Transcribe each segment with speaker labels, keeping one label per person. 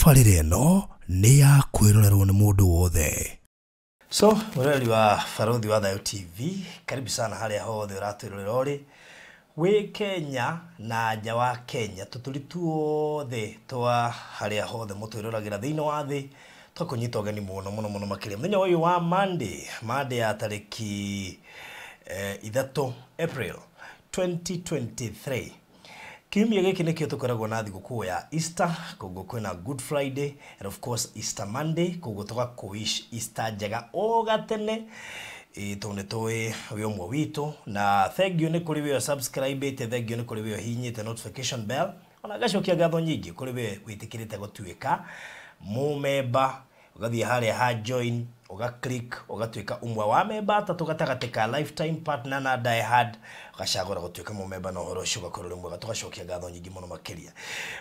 Speaker 1: Tabarĩra ĩno nĩ ya kwĩrorerwo nĩ mũndũ wothe. So mwĩroreri wa Barũthi wa Thayũ TV, karibu sana harĩa hothe ũratwĩrorera ũrĩ wĩ Kenya na nja wa Kenya, tũtũri tuothe twa harĩa hothe mũtwĩroragĩra thĩinĩ wa thĩ, twakũnyita ũgeni mũno mũno mũno makĩria mũthenya ũyũ wa Monday, Monday ya tarĩki 3 April 2023. Kiumia gĩkĩ nĩkĩo tũkoragwo na thigũkũ ya Easter, koguo kwĩna Good Friday and of course Easter Monday, koguo tũgakũwish Easter njega o gatene, tondũ nĩ tũĩ wĩ ũmwe witũ. Na thank you nĩ kũrĩ we subscribe, thank you nĩ kũrĩ we ũhihinyĩte notification bell, ona ngacokia ngatho nyingĩ kũrĩ we wĩtĩkĩrĩte gũtuĩka mũmemba, ũgathiĩ harĩa ha join, ũga click, ũgatuĩka ũmwe wa memba atatũ gatagatĩ ka lifetime, partner na die hard, ũgacagũra gũtuĩka mũmemba na ũhoro ũcio ũgakorwo ũrĩ mwega. Tũgacokia ngatho nyingĩ mũno makĩria.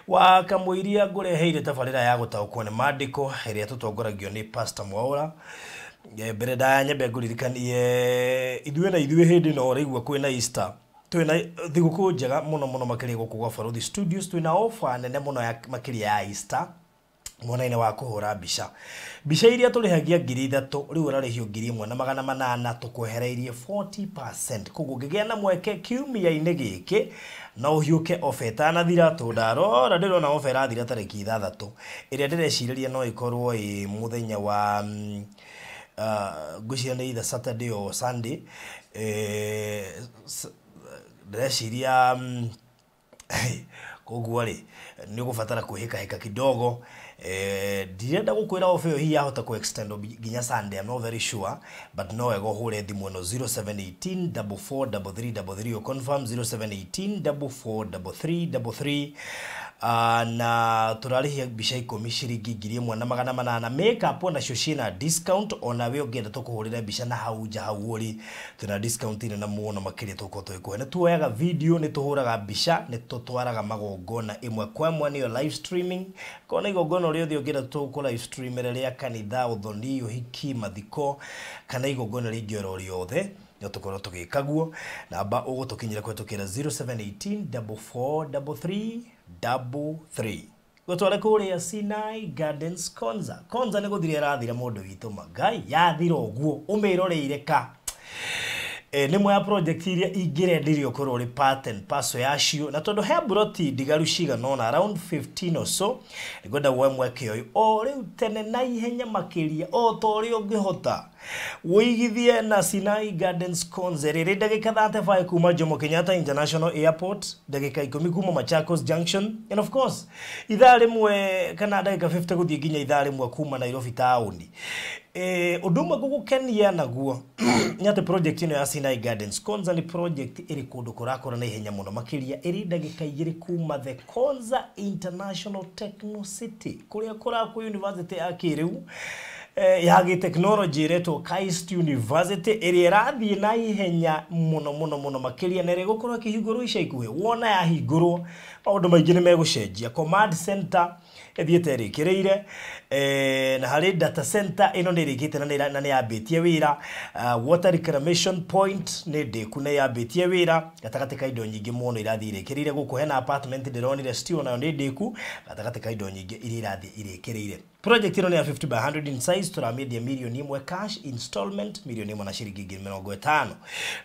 Speaker 1: Wa kamũiria ngũreheire tabarĩra ya gũtaũkwo nĩ maandĩko ĩrĩa tũtongoragio nĩ Pastor Mwaũra. Mbere ndaya nyambe ngũririkanie ithuĩ na ithuĩ hĩndĩ ĩno ũraigua kwĩna Easter, twĩna thigũkũ njega mũno mũno makĩria gũkũ gwa Barũthi Studios. Twĩna offer nene mũno ya makĩria ya Easter mwena-inĩ wa kũhũra mbica. Mbica iria tũrĩhagia 3,000, rĩu ũrarĩhio 1,800, tũkwehereirie 40%. Koguo ũngĩgĩa na mweke kiumia-inĩ gĩkĩ no ũhiũke ofa ĩtanathira, tondũ ndarora ndĩrona ofa ĩrathira tarĩki 6, ĩrĩa ndĩrecirĩria no ĩkorwo ĩ mũthenya wa ngwĩciria nĩ either Saturday or Sunday. Ndĩreciria koguo rĩ nĩ ũgũbatara kwĩhĩkahĩka kidogo. Ndirenda gũkwĩra ofa ĩyo hihi yahota kũ extend nginya Sunday, I'm not very sure, but no wega ũhũre thimũ ĩno 0718 443333, confirm 0718 443333. Na tũrarĩhia mbica 10 ciringi 1,800. Makeup onacio ciĩna discount, onawe ũngĩenda tũkũhũrĩre mbica na hau nja hau ũrĩ, twĩna discount nene mũno makĩria tũgũkorwo tũgĩkũhe. Nĩ tuoyaga video, nĩ tũhũraga mbica, nĩ tũtwaraga magongona ĩmwe kwa ĩmwe, nĩyo live streaming. Kona igongona rĩothe ũngĩenda tũkũ live streamere, rĩa kanitha, ũthoni, ũhiki, mathiko kana igongona rĩngĩ oro rĩothe, no tũkorwo tũgĩka guo. Namba ũgũtũkinyĩra kũhetũkĩra 0718 4433 33. Gũtware kũrĩa Sinai Gardens Konza. Konza nĩ gũthira ĩrathira, mũndũ witũ, magai yathira ũguo ũmĩroreire ka nĩ mwe ya project iria ingĩrendirio ũkorwo ũrĩ part and parcel yacio, na tondũ he mburoti ndigaru cigana ũna, around 15 or so, nĩngwenda woe mweke ũyũ o rĩu tene na ihenya makĩria o ta ũrĩa ũngĩhota wĩigithie na Sinai Gardens Konza, ĩrĩa ĩrĩ ndagĩka 35 kuma Jomo Kenyatta International Airport, ndagĩka 10 kuma Machakos Junction, and of course ithaa rĩmwe kana ndagĩka 50 gũthiĩ nginya ithaa rĩmwe kuma Nairobi taũni. Ũndũ ũmwe ngũgũkenia naguo nĩ atĩ project ĩno ya Sinai Gardens Konza nĩ project ĩrĩ kũndũ kũrakũra na ihenya mũno makĩria, ĩrĩ ndagĩka 2 kuma the Konza International Techno City, kũrĩa kũrakwo university ya kĩrĩu ya gĩtekinoronjĩ ĩretwo KAIST University, ĩrĩa ĩrathiĩ na ihenya mũno mũno mũno makĩria na ĩrĩa ĩgũkorwo ĩkĩhingũrwo ica ikuhĩ. Wona yahingũrwo, maũndũ maingĩ nĩ megũcenjia. Command center ĩthiĩte ĩrĩkĩrĩire, na harĩ data center ĩno nĩ ĩrĩkĩte na nĩ yambĩtie wĩra. Water reclamation point nĩ ndĩku na yambĩtie wĩra, gatagatĩ ka indo nyingĩ mũno irathiĩ irĩkĩrĩire. Gũkũ hena apartment ndĩronire still nayo nĩ ndĩku, gatagatĩ ka indo nyingĩ iria irathiĩ irĩkĩrĩire. Project ĩno nĩ ya 50 by 100 in size. Tũramĩendia 1 million cash, installment 1,050,000.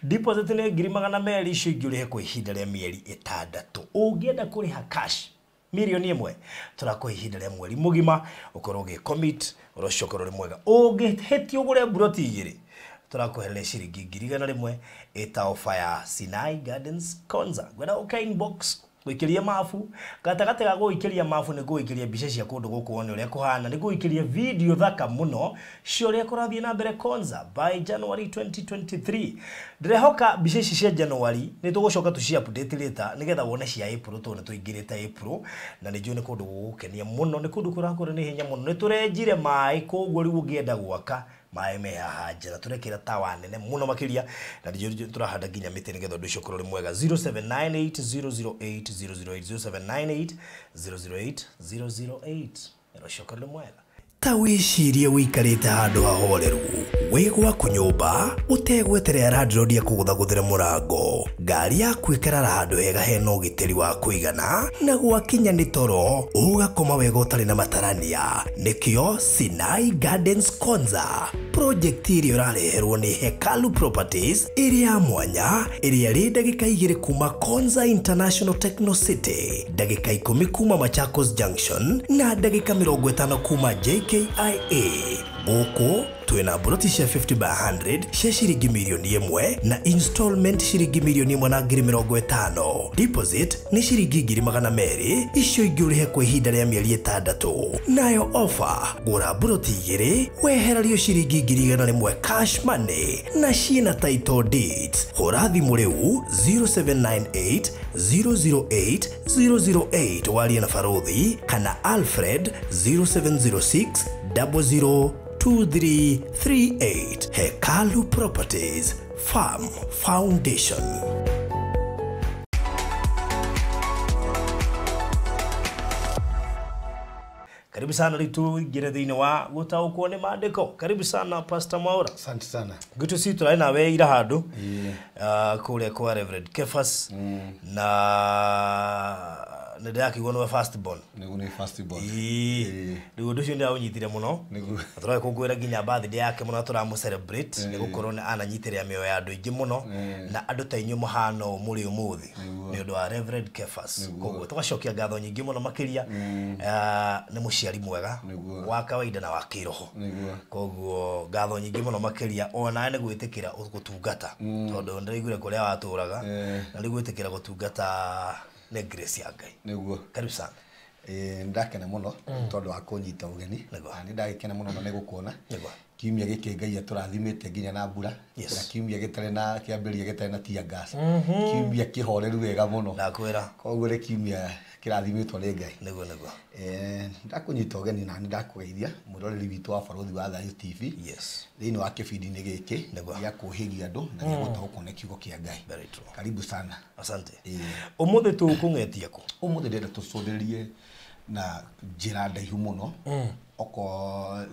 Speaker 1: Deposit nĩ 200,000, icio ingĩ ũrĩhe kwa ihinda rĩa mĩeri 6. Ũngĩenda kũrĩha cash 1 million, tũrakũhe ihinda rĩa mweri mũgima ũkorwo ũgĩ commit, ũhoro ũcio ũkorwo ũrĩ mwega. Ũngĩhĩtia ũgũre mburoti 2, tũrakũhereria ciringi 100,000, ĩta offer ya Sinai Gardens Konza. Ngwenda ũke inbox gũikĩria mabu. Gatagatĩ ga gũikĩria mabu, nĩ gũikĩria mbica cia kũndũ gũkũ wone ũrĩa kũhana, nĩ gũikĩria video thaka mũno cia ũrĩa kũrathiĩ na mbere Konza by January 2023. Ndĩrehoka mbica ici cia January nĩ tũgũcoka tũci update later nĩgetha wone cia April, tondũ nĩ tũingĩrĩte April, na nĩ njũĩ nĩ kũndũ gũgũkenia mũno, nĩ kũndũ kũrakũra nĩ ihenya mũno. Nĩ tũrenjire maĩ, koguo rĩu ũngĩenda gwaka, maĩ me haha nja, na tũrekĩra tawa nene mũno makĩria, na nĩ tũrahanda nginya mĩtĩ nĩgetha ũndũ ũcio ũkorwo ũrĩ mwega. 0798 008 008, 0798 008 008, ũcio ũkorwo ũrĩ mwega. Ta wĩcirie wĩikarĩte handũ hahoreru wĩ gwaku nyũmba ũtegweterera landlord akũgũthagũthĩre mũrango, ngari yaku ĩkarara handũ hega hena ũgitĩri wa kũigana, na gwakinya nĩ toro ũgakoma wega ũtarĩ na matarania. Nĩkĩo Sinai Gardens Konza project ĩrĩa ũrareherwo nĩ Hekalu Properties ĩrĩ ya mwanya, ĩrĩa ĩrĩ ndagĩka 2 kuma Konza International Techno City, ndagĩka 10 kuma Machakos Junction na ndagĩka 50 kuma JKIA. Gũkũ twĩna mburoti cia 50 by 100 cia ciringi mirioni 1 na installment ciringi mirioni 1 na ngiri 50. Deposit nĩ ciringi 200,000, icio ingĩ ũrĩhe kwa ihinda rĩa mĩeri 6. Nayo offer, gũra mburoti 2 wehererio ciringi 100,000 cash money na ciĩna title deeds. Hũra thimũ rĩu 0798 008 008 warie na Barothi kana Alfred 0706 00 2338. Hekalu Properties, Farm Foundation. Karibu sana rĩu tũingĩre thĩinĩ wa gũtaũkwo nĩ maandĩko. Karibu sana Pastor Mwaura.
Speaker 2: Asante sana.
Speaker 1: Gwitũ si tũrarĩ nawe ira handũ kũrĩa kwa Reverend Kefas, na nĩ ndĩrakĩigua nĩwe first born.
Speaker 2: Nĩguo, nĩ first born.
Speaker 1: Ĩĩ, rĩu ũndũ ũcio nĩndĩraũnyitire mũno.
Speaker 2: Nĩguo.
Speaker 1: Na tũragĩkũngũĩra nginya birthday yake mũno, tũramũ celebrate nĩ gũkorwo nĩ ananyitĩrĩra mĩoyo ya andũ aingĩ mũno, na andũ ta inyuĩ mũhana ũũ mũrĩ ũmũthĩ nĩ ũndũ wa Reverend Kefas. Koguo tũgacokia ngatho nyingĩ mũno makĩria. Nĩ mũciari mwega wa kawaida na wa kĩroho. Koguo ngatho nyingĩ mũno makĩria onawe nĩ gwĩtĩkĩra gũtungata, tondũ ndĩraiguire kũrĩa watũraga na rĩu gwĩtĩkĩra gũtungata nĩ grace ya Ngai.
Speaker 2: Nĩguo.
Speaker 1: Karibu sana.
Speaker 2: Ĩĩ, ndakena mũno tondũ wa kũnyita ũgeni. Na nĩ ndagĩkena mũno na nĩ gũkuona. Kiumia gĩkĩ Ngai atũrathimĩte nginya na mbura. Na kiumia gĩtarĩ na kĩambĩrĩria gĩtarĩ na tear gas. Kiumia kĩhoreru wega mũno.
Speaker 1: Ndakwĩra.
Speaker 2: Koguo nĩ kiumia kĩrathimĩtwo nĩ Ngai.
Speaker 1: Nĩguo nĩguo.
Speaker 2: Ndakũnyita ũgeni na nĩ ndakũgeithia mwĩroreri witũ wa Barothi wa Thayũ TV. Thĩinĩ wa kĩbindi-inĩ gĩkĩ gĩa kũhĩgia andũ na gĩa gũtaũkwo nĩ kiugo kĩa Ngai.
Speaker 1: Very true.
Speaker 2: Karibu sana.
Speaker 1: Asante. Ũmũthĩ tũkũng'etia kũ?
Speaker 2: Ũmũthĩ ndĩrenda tũcũthĩrĩrie na njĩra ndaihu mũno oko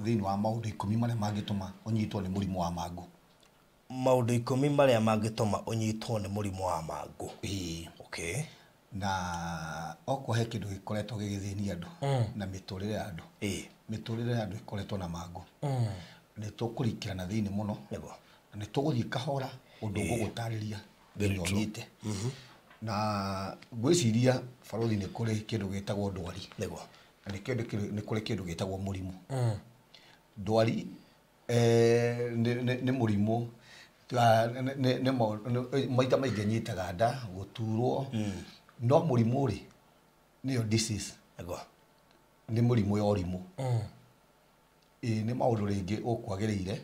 Speaker 2: thĩinĩ wa maũndũ 10 marĩa mangĩtũma ũnyitwo nĩ mũrimũ wa mangũ.
Speaker 1: Maũndũ 10 marĩa mangĩtũma ũnyitwo nĩ mũrimũ wa mangũ.
Speaker 2: Ĩĩ.
Speaker 1: Okay.
Speaker 2: Na oko he kĩndũ gĩkoretwo gĩgĩthĩnia andũ na mĩtũrĩre ya andũ. Mĩtũrĩre ya andũ ĩkoretwo na mangũ. Nĩ tũkũrikĩra na thĩinĩ mũno. Na nĩ tũgũthiĩ kahora ũndũ ngũgũtarĩria nginya ũnyite. Na ngwĩciria barothi nĩ kũrĩ kĩndũ gĩtagwo ndwari. Na nĩ kũrĩ kĩndũ gĩtagwo mũrimũ. Ndwari nĩ mũrimũ maita maingĩ nyitaga nda, gũturwo. No mũrimũ rĩ nĩyo disease. Nĩ mũrimũ ya ũrimũ. Ĩĩ, nĩ maũndũ rĩngĩ ũkwagĩrĩire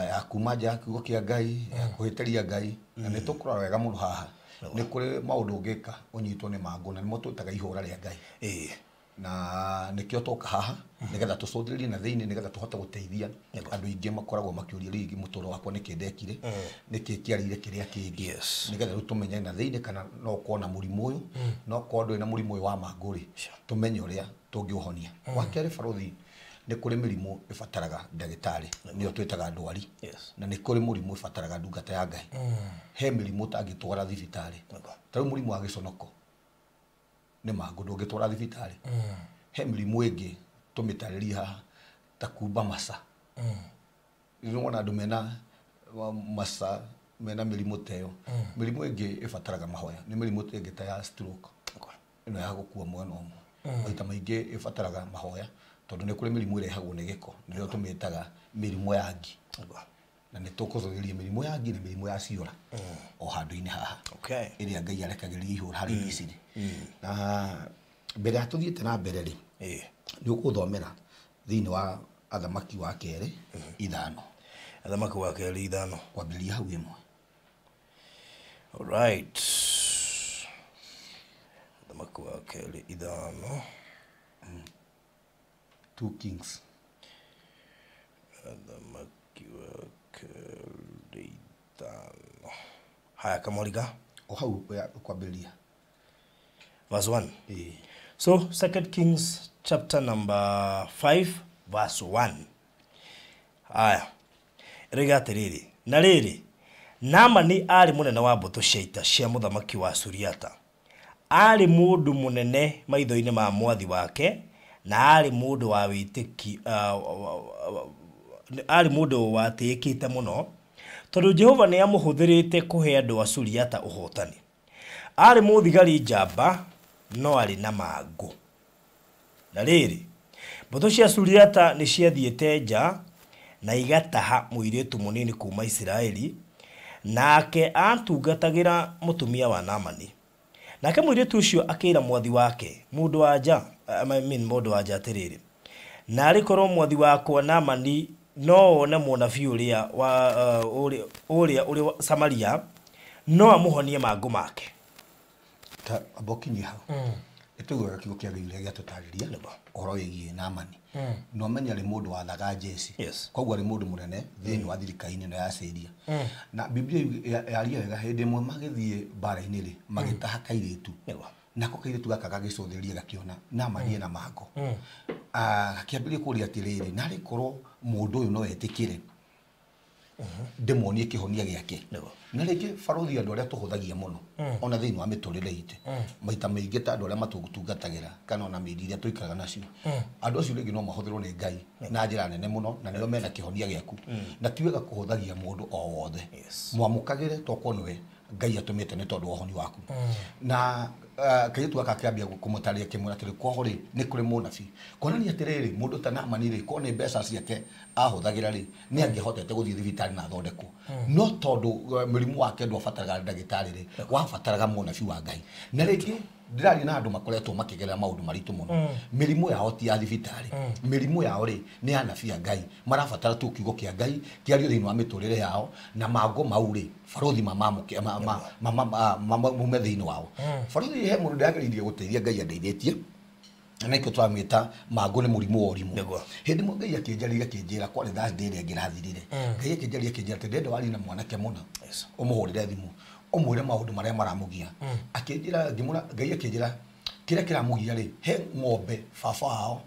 Speaker 2: ya kuma nja ya kiugo kĩa Ngai, ya kũhĩtĩria Ngai, na nĩ tũkũrora wega mũno haha. Nĩ kũrĩ maũndũ ũngĩka ũnyitwo nĩ mangũ, na nĩmo twĩtaga ihũra rĩa Ngai. Na nĩkĩo twoka haha nĩgetha tũcũthĩrĩrie na thĩinĩ, nĩgetha tũhote gũteithia andũ aingĩ makoragwo makĩũria rĩngĩ mũtũrĩre wakwa nĩkĩ ndekire, nĩkĩ kĩarĩire kĩrĩa kĩngĩ, nĩgetha rĩu tũmenye na thĩinĩ kana no ũkorwo na mũrimũ ũyũ, no ũkorwo ndũrĩ na mũrimũ ũyũ wa mangũ rĩ, tũmenye ũrĩa tũngĩũhonia. Wa kerĩ barothi, nĩ kũrĩ mĩrimũ ĩbataraga ndagĩtarĩ, nĩyo twĩtaga ndwari. Na nĩ kũrĩ mũrimũ ĩbataraga ndungata ya Ngai. He mĩrimũ ũtangĩtwara thibitarĩ. Ta rĩu mũrimũ wa gĩconoko nĩ mangũ, ndũngĩtwara thibitarĩ. He mĩrimũ ĩngĩ tũmĩtarĩrie haha ta kumba maca. Rĩu wona andũ mena maca, mena mĩrimũ ta ĩyo. Mĩrimũ ĩngĩ ĩbataraga mahoya nĩ mĩrimũ ĩngĩ ta ya stroke, ĩno ya gũkua mwena ũmwe. Maita maingĩ ĩbataraga mahoya tondũ nĩ kũrĩ mĩrimũ ĩrehagwo nĩ gĩko, nĩyo tũmĩtaga mĩrimũ ya ngi. Na nĩ tũkũcũthĩrĩria mĩrimũ ya ngi na mĩrimũ ya ciũra o handũ-inĩ haha. Ĩrĩa Ngai arekagĩrĩria ihũra harĩ Misiri. Na mbere ya tũthiĩte na mbere rĩ, nĩ ũgũthomera thĩinĩ wa Athamaki wa kerĩ 5.
Speaker 1: Athamaki wa kerĩ 5.
Speaker 2: Kwambĩrĩria hau 1.
Speaker 1: All right. Athamaki wa kerĩ 5.
Speaker 2: 2 Kings.
Speaker 1: Athamaki wa kerĩ 5. Haya, Kamoriga.
Speaker 2: O hau kwambĩrĩria.
Speaker 1: Verse 1. So 2 Kings chapter number 5 verse 1. Aya. Rĩga atĩrĩrĩ, na rĩrĩ, Naamani aarĩ mũnene wa mbũtũ cia ita cia mũthamaki wa Suriata. Aarĩ mũndũ mũnene maitho-inĩ ma mwathi wake, na aarĩ mũndũ wa wĩtĩki, aarĩ mũndũ watĩĩkĩte mũno, tondũ Jehova nĩ amũhũthĩrĩte kũhe andũ a Suriata ũhotani. Aarĩ mũthigari njamba, no arĩ na mangũ. Na rĩrĩ, mbũtũ cia Suriata nĩ ciathiĩte nja na igataha mũirĩtu mũnini kuma Isiraeli, nake atungatagĩra mũtumia wa Naamani. Nake mũirĩtu ũcio akĩra mwathi wake, mũndũ wa nja, I mean mũndũ wa nja atĩrĩrĩ, narĩ korwo mwathi wakwa Naamani no one mũnabii ũrĩa wa ũrĩa ũrĩ Samaria, no amũhonie mangũ make.
Speaker 2: Ta amba ũkinyie hau. Nĩtũiguaga kiugo kĩa Ngai ũrĩa gĩatũtarĩria ũhoro wĩgiĩ Naamani. Na ũmenye arĩ mũndũ wathaga njeci. Koguo arĩ mũndũ mũnene thĩinĩ wa thirikari-inĩ ĩno ya Syria. Na Biblia yaria wega hĩndĩ ĩmwe magĩthiĩ mbara-inĩ rĩ, magĩtaha kairĩtu. Nako kairĩtu gaka gagĩcũthĩrĩria gakĩona Naamani ena mangũ. Gakĩambĩrĩria kũũria atĩrĩrĩ, narĩ korwo mũndũ ũyũ no etĩkĩre ndĩmuonie kĩhonia gĩake. Na rĩngĩ barothi andũ arĩa tũhũthagia mũno ona thĩinĩ wa mĩtũrĩre itũ, maita maingĩ ta andũ arĩa matũtungatagĩra kana ona mĩiri iria tũikaraga nacio, andũ acio rĩngĩ no mahũthĩrwo nĩ Ngai na njĩra nene mũno, na nĩo mena kĩhonia gĩaku. Na ti wega kũhũthagia mũndũ o wothe. Mwamũkagĩre tokorwo nĩwe Ngai atũmĩte nĩ tondũ wa ũhoni waku. Na kairĩtu gaka kĩambia kũmũtarĩria kĩmwĩra atĩrĩ, kwao rĩ nĩ kũrĩ mũnabii. Kuonania atĩrĩrĩ, mũndũ ta Naamani rĩ, korwo nĩ mbeca ciake ahũthagĩra rĩ, nĩ angĩahotete gũthiĩ thibitarĩ na athondekwo. No tondũ mũrimũ wake ndwabataraga ndagĩtarĩ rĩ, wabataraga mũnabii wa Ngai. Na rĩngĩ ndĩraria na andũ makoretwo makĩgerera maũndũ maritũ mũno. Mĩrimũ yao ti ya thibitarĩ. Mĩrimũ yao rĩ nĩ ya anabii a Ngai. Marabatara tu kiugo kĩa Ngai kĩario thĩinĩ wa mĩtũrĩre yao, na mangũ mau rĩ barothi mamamũke mume thĩinĩ wao. Barothi he mũndũ ndagĩrĩirie gũteithia Ngai andeithĩtie, na nĩkĩo tũramwĩta mangũ nĩ mũrimũ wa ũrimũ. Hĩndĩ ĩmwe Ngai akĩnjarĩria akĩnjĩra, kwarĩ Thursday ĩrĩa ĩngĩ ĩrathirire, Ngai akĩnjarĩria akĩnjĩra atĩ ndĩrenda warie na mwanake mũna, ũmũhũrĩre thimũ ũmwĩre maũndũ marĩa maramũgia. Akĩnjĩra, ngĩmwĩra Ngai akĩnjĩra kĩrĩa kĩramũgia rĩ, he ng'ombe baba wao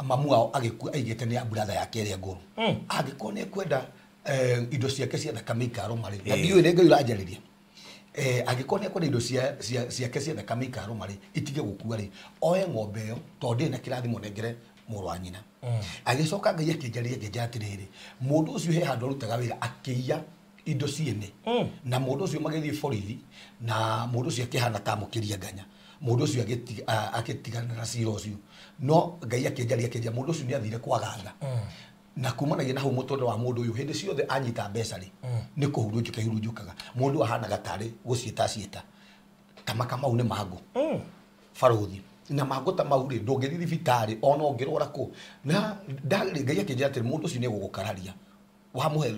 Speaker 2: mamu wao agĩkua aigĩte nĩ ya brother yake ĩrĩa ngũrũ. Angĩkorwo nĩ ekwenda indo ciake cia thakame ikarũma rĩ, na ndiũĩ nĩ Ngai ũranjarĩria, angĩkorwo nĩ ekwenda indo ciake cia thakame ikarũma rĩ, itige gũkua rĩ, oe ng'ombe ĩyo tondũ ndĩrĩ na kĩrathimo nengere mũrũ wa nyina. Agĩcoka Ngai akĩnjarĩria akĩnjĩra atĩrĩrĩ, mũndũ ũcio he handũ arutaga wĩra akĩiya indo ciene, na mũndũ ũcio magĩthiĩ borithi, na mũndũ ũcio akĩhana ta amũkĩria nganya, mũndũ ũcio agĩtigana na cira ũcio. No Ngai akĩnjarĩria akĩnjĩra mũndũ ũcio nĩ athire kwagatha. Na kumanagia na hau mũtũrĩre wa mũndũ ũyũ hĩndĩ ciothe anyita mbeca rĩ, nĩ kũhurunjũka ihurunjũkaga. Mũndũ ahanaga tarĩ gũciĩta ciĩta kamaka mau nĩ mangũ barothi, na mangũ ta mau rĩ ndũngĩthiĩ thibitarĩ ona ũngĩrwara kũ. Na Ngai akĩnjĩra atĩrĩ, mũndũ ũcio nĩ egũgũkararia, wamũhe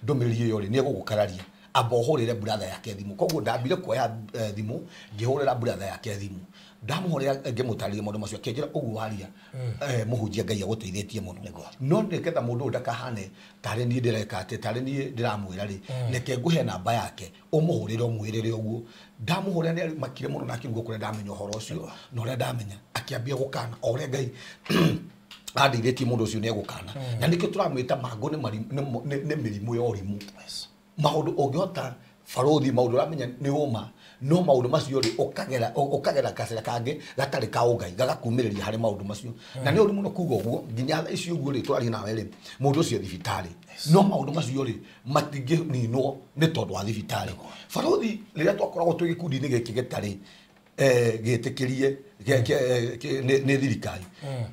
Speaker 2: ndũmĩrĩri ĩyo rĩ nĩ egũgũkararia, amba ũhũrĩre brother yake thimũ. Koguo ndambire kuoya thimũ ngĩhũrĩra brother yake thimũ, ndamũhũrĩra ngĩmũtarĩria maũndũ macio, akĩnjĩra ũguo waria mũhunjia Ngai agũteithĩtie mũno. No nĩgetha mũndũ ũyũ ndakahane tarĩ niĩ ndĩreka atĩ tarĩ niĩ ndĩramwĩra rĩ, reke ngũhe namba yake ũmũhũrĩre ũmwĩrĩre ũguo. Ndamũhũrĩra nĩ makire mũno na akĩrigwo kũrĩa ndamenya ũhoro ũcio, na ũrĩa ndamenya akĩambia gũkana o ũrĩa Ngai andeithĩtie mũndũ ũcio nĩ egũkana. Na nĩkĩo tũramwĩta mangũ nĩ mĩrimũ ya ũrimũ. Maũndũ ũngĩhota barothi, maũndũ ũramenya nĩ ũma, no maũndũ macio rĩ ũkagera gacĩra kangĩ gatarĩ ka ũngai gagakumĩrĩria harĩ maũndũ macio. Na nĩ ũru mũno kuga ũguo, nginya thaa ici ũguo rĩ tũraria nawe rĩ, mũndũ ũcio thibitarĩ, no maũndũ macio rĩ matingĩninwo nĩ tondũ wa thibitarĩ. Barothi rĩrĩa twakoragwo twĩ gĩkundi-inĩ gĩkĩ gĩtarĩ gĩtĩkĩrie nĩ thirikari,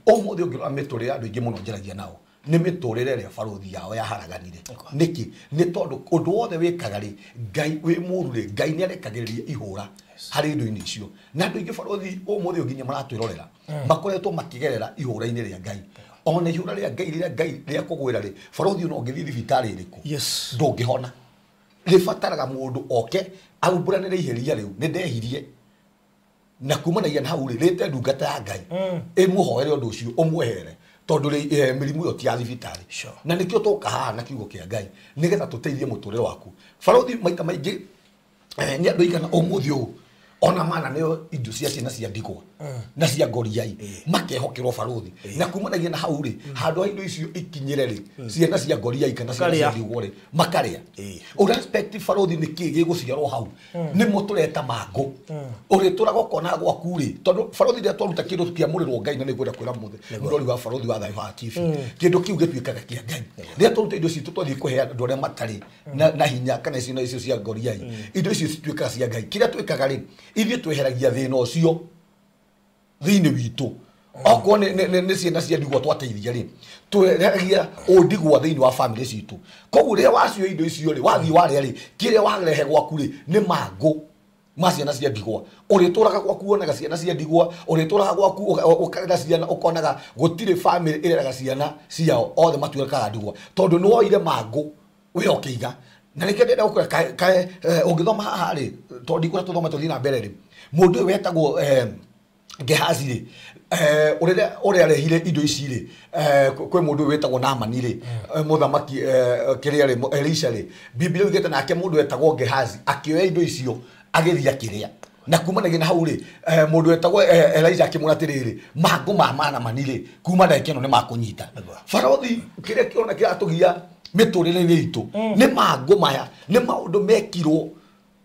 Speaker 2: ũmũthĩ ũngĩrora mĩtũrĩre ya andũ aingĩ mũno njaragia nao nĩ mĩtũrĩre ĩrĩa barothi yao yaharaganire. Nĩkĩ? Nĩ tondũ ũndũ wothe wĩkaga rĩ, Ngai wĩ mũru rĩ, Ngai nĩ arekagĩrĩria ihũra harĩ indo-inĩ icio. Na andũ aingĩ barothi ũmũthĩ nginya maratwĩrorera makoretwo makĩgerera ihũra-inĩ rĩa Ngai. Ona ihũra rĩa Ngai rĩrĩa Ngai rĩa kũgwĩra rĩ, barothi ona ũngĩthiĩ thibitarĩ ĩrĩkũ ndũngĩhona. Rĩbataraga mũndũ oke aumbũranĩre iheria rĩu, nĩ ndehirie, na kumanagia na hau rĩ, rĩte ndungata ya Ngai ĩmũhoere ũndũ ũcio ũmwehere, tondũ mĩrimũ ĩyo ti ya thibitarĩ. Na nĩkĩo tũka haha na kiugo kĩa Ngai nĩgetha tũteithie mũtũrĩre waku. Barothi maita maingĩ nĩ andũ aigana ũmũthĩ ũũ Ona mana nĩo indo cia ciana cia ndigwa na cia ngoriai makehokerwo barothi na kumanagia na hau rĩ handũ ha indo icio ikinyĩre rĩ ciana cia ngoriai kana ciana cia ndigwa rĩ makarĩa. Ũra expect barothi nĩ kĩ gĩgũciarwo hau nĩ mũtũreta mangũ ũrĩtũraga ũkona gwaku rĩ tondũ barothi rĩrĩa twaruta kĩndũ kĩamũrĩrwo Ngai na nĩngwenda kwĩra mũrori wa barothi wa thayũ wa TV kĩndũ kĩu gĩtuĩkaga kĩa Ngai rĩrĩa twaruta indo citũ twathiĩ kũhe andũ arĩa matarĩ na hinya kana ciana icio cia ngoriai indo icio cituĩkaga cia Ngai. Kĩrĩa twĩkaga rĩ ithuĩ tweheragia thĩna ũcio thĩinĩ witũ okorwo nĩ ciana cia ndigwa twateithia rĩ tweheragia ũndigwa thĩinĩ wa family citũ. Koguo rĩrĩa wacio indo icio rĩ wathiĩ warĩa rĩ kĩrĩa warehe gwaku rĩ nĩ mangũ ma ciana cia ndigwa. Ũrĩtũraga gwaku wonaga ciana cia ndigwa, ũrĩtũraga gwaku ũkarera ciana ũkonaga gũtirĩ family ĩreraga ciana ciao othe matuĩkaga ndigwa tondũ nĩ woire mangũ wĩ ũkĩiga. Na nĩkĩo ndĩrenda gũkwĩra ũngĩthoma haha rĩ tondũ ndikwenda tũthome tũthiĩ na mbere rĩ mũndũ ũyũ wetagwo Gehazi rĩ ũrĩa arehire indo ici rĩ kwĩ mũndũ ũyũ wetagwo Naamani rĩ mũthamaki kĩrĩa rĩ Elisha rĩ Biblia yugĩte nake mũndũ wetagwo Gehazi akĩoya indo icio agĩthiĩ akĩrĩa na kumanagia na hau rĩ mũndũ wetagwo Elijah akĩmwĩra atĩrĩrĩ mangũ ma Naamani rĩ kuma ndagĩka ĩno nĩ makũnyita. Barothi kĩrĩa kĩrona kĩratũgia mĩtũrĩre-inĩ itũ nĩ mangũ maya nĩ maũndũ mekirwo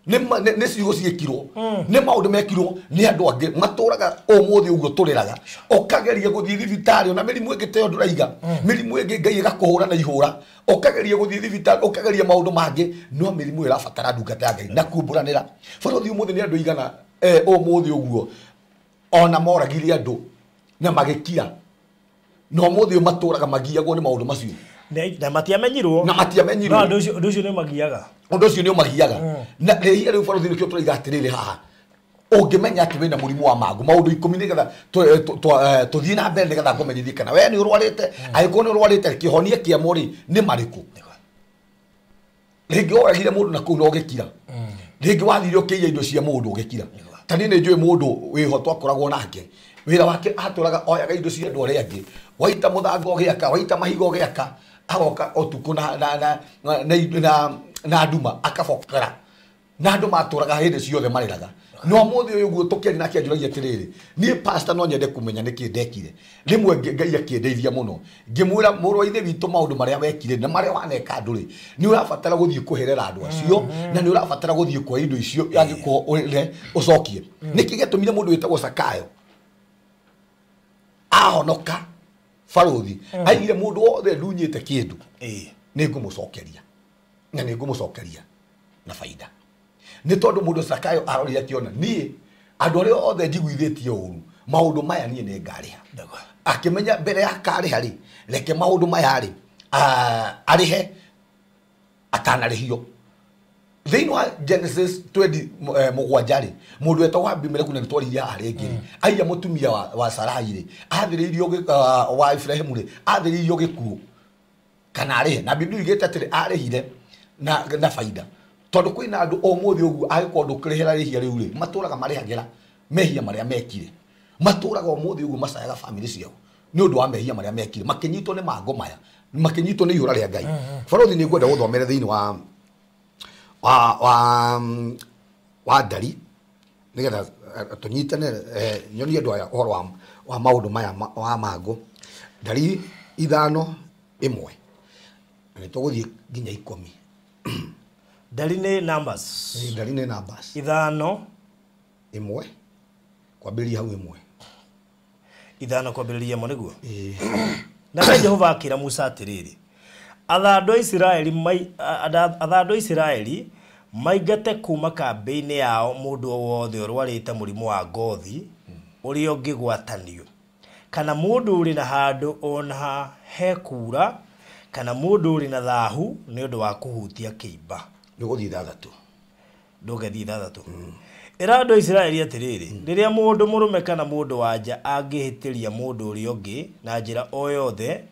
Speaker 2: nĩ ciugo ciĩkirwo nĩ maũndũ mekirwo nĩ andũ angĩ matũraga ũmũthĩ ũguo tũrĩraga ũkageria gũthiĩ thibitarĩ ona mĩrimũ ĩngĩ ta ĩyo ndũraiga mĩrimũ ĩngĩ Ngai ĩgakũhũra na ihũra ũkageria gũthiĩ thibitarĩ ũkageria maũndũ mangĩ no mĩrimũ ĩrabatara ndungata ya Ngai na kumbũranĩra. Barothi ũmũthĩ nĩ andũ igana ũmũthĩ ũguo ona moragire andũ na magĩkira no ũmũthĩ matũraga magiagwo nĩ maũndũ macio
Speaker 1: na matiamenyirwo
Speaker 2: no
Speaker 1: ũndũ ũcio nĩ magiaga
Speaker 2: ũndũ ũcio nĩ ũmagiaga na rĩhia rĩu barothi nĩkĩo tũraiga atĩrĩrĩ haha ũngĩmenya atĩ wĩna mũrimũ wa mangũ maũndũ 10 nĩgetha tũthiĩ na mbere nĩgetha ngũmenyithie kana we nĩ ũrwarĩte angĩkorwo nĩ ũrwarĩte kĩhonia kĩamo rĩ nĩ marĩkũ. Rĩngĩ woragire mũndũ na kũu na ũgĩkira rĩngĩ wathire ũkĩiya indo cia mũndũ ũgĩkira. Ta niĩ nĩ njũĩ mũndũ wĩho twakoragwo nake wĩra wake atũraga oyaga indo cia andũ arĩa angĩ waita mũthanga ũgĩaka waita mahiga ũgĩaka agoka ũtukũ na nduma akabokera na andũ matũraga hĩndĩ ciothe marĩraga. No ũmũthĩ ũyũ ũguo tũkĩaria nake anjũragia atĩrĩrĩ niĩ pastor no nyende kũmenya nĩkĩ ndekire rĩmwe Ngai akĩndeithia mũno ngĩmwĩra mũrũ wa ithe witũ maũndũ marĩa wekire na marĩa waneka andũ rĩ nĩ ũrabatara gũthiĩ kũherera andũ acio na nĩ ũrabatara gũthiĩ kuoya indo icio angĩkorwo ũre ũcokie. Nĩkĩ gĩatũmire mũndũ wĩtagwo Zakayo ahonoka barothi aigire mũndũ wothe ndunyĩte kĩndũ nĩ ngũmũcokeria na nĩ ngũmũcokeria na faida nĩ tondũ mũndũ Zakayo arorire akĩona niĩ andũ arĩa othe njiguithĩtie ũru maũndũ maya niĩ nĩ ngarĩha. Akĩmenya mbere ya karĩha rĩ reke maũndũ maya rĩ arĩhe atanarĩhio. Thĩinĩ wa Genesis 27 rĩ mũndũ wetagwo Abimeleku na nĩtwaririe haha rĩngĩ rĩ aiya mũtumia wa Sarai rĩ athĩrĩirio wa Ibrahimu rĩ athĩrĩirio gĩkuũ kana arĩhe na Biblia yugĩte atĩrĩ arĩhire na faida tondũ kwĩna andũ ũmũthĩ ũguo angĩkorwo ndũkĩrĩhĩra rĩhia rĩu rĩ matũraga marĩhagĩra mehia marĩa mekire matũraga ũmũthĩ ũguo macayaga family ciao nĩ ũndũ wa mehia marĩa mekire makĩnyitwo nĩ mangũ maya makĩnyitwo nĩ ihũra rĩa Ngai. Barothi nĩ ngwenda gũthomere thĩinĩ wa ndari nĩgetha tũnyitane nyonie andũ aya ũhoro wa maũndũ maya wa mangũ. Ndari 5:1 na nĩtũgũthiĩ nginya 10.
Speaker 1: Ndari nĩ numbers.
Speaker 2: Ndari nĩ numbers.
Speaker 1: 5:1
Speaker 2: kwambĩrĩria hau 1.
Speaker 1: 5 kwambĩrĩria 1 nĩguo. Nake Jehova akĩra Musa atĩrĩrĩ atha andũ a Isiraeli maingate kuma kambĩ-inĩ yao mũndũ o wothe ũrwarĩte mũrimũ wa ngothi ũrĩa ũngĩgwatanio kana mũndũ ũrĩ na handũ ona hekura kana mũndũ ũrĩ na thahu nĩ ũndũ wa kũhutia kĩimba.
Speaker 2: Nĩ ũgũthiĩ 6.
Speaker 1: Ndũgĩthiĩ 6. Ĩra andũ a Isiraeli atĩrĩrĩ rĩrĩa mũndũ mũrũme kana mũndũ wa nja angĩhĩtĩria mũndũ ũrĩa ũngĩ na njĩra o yothe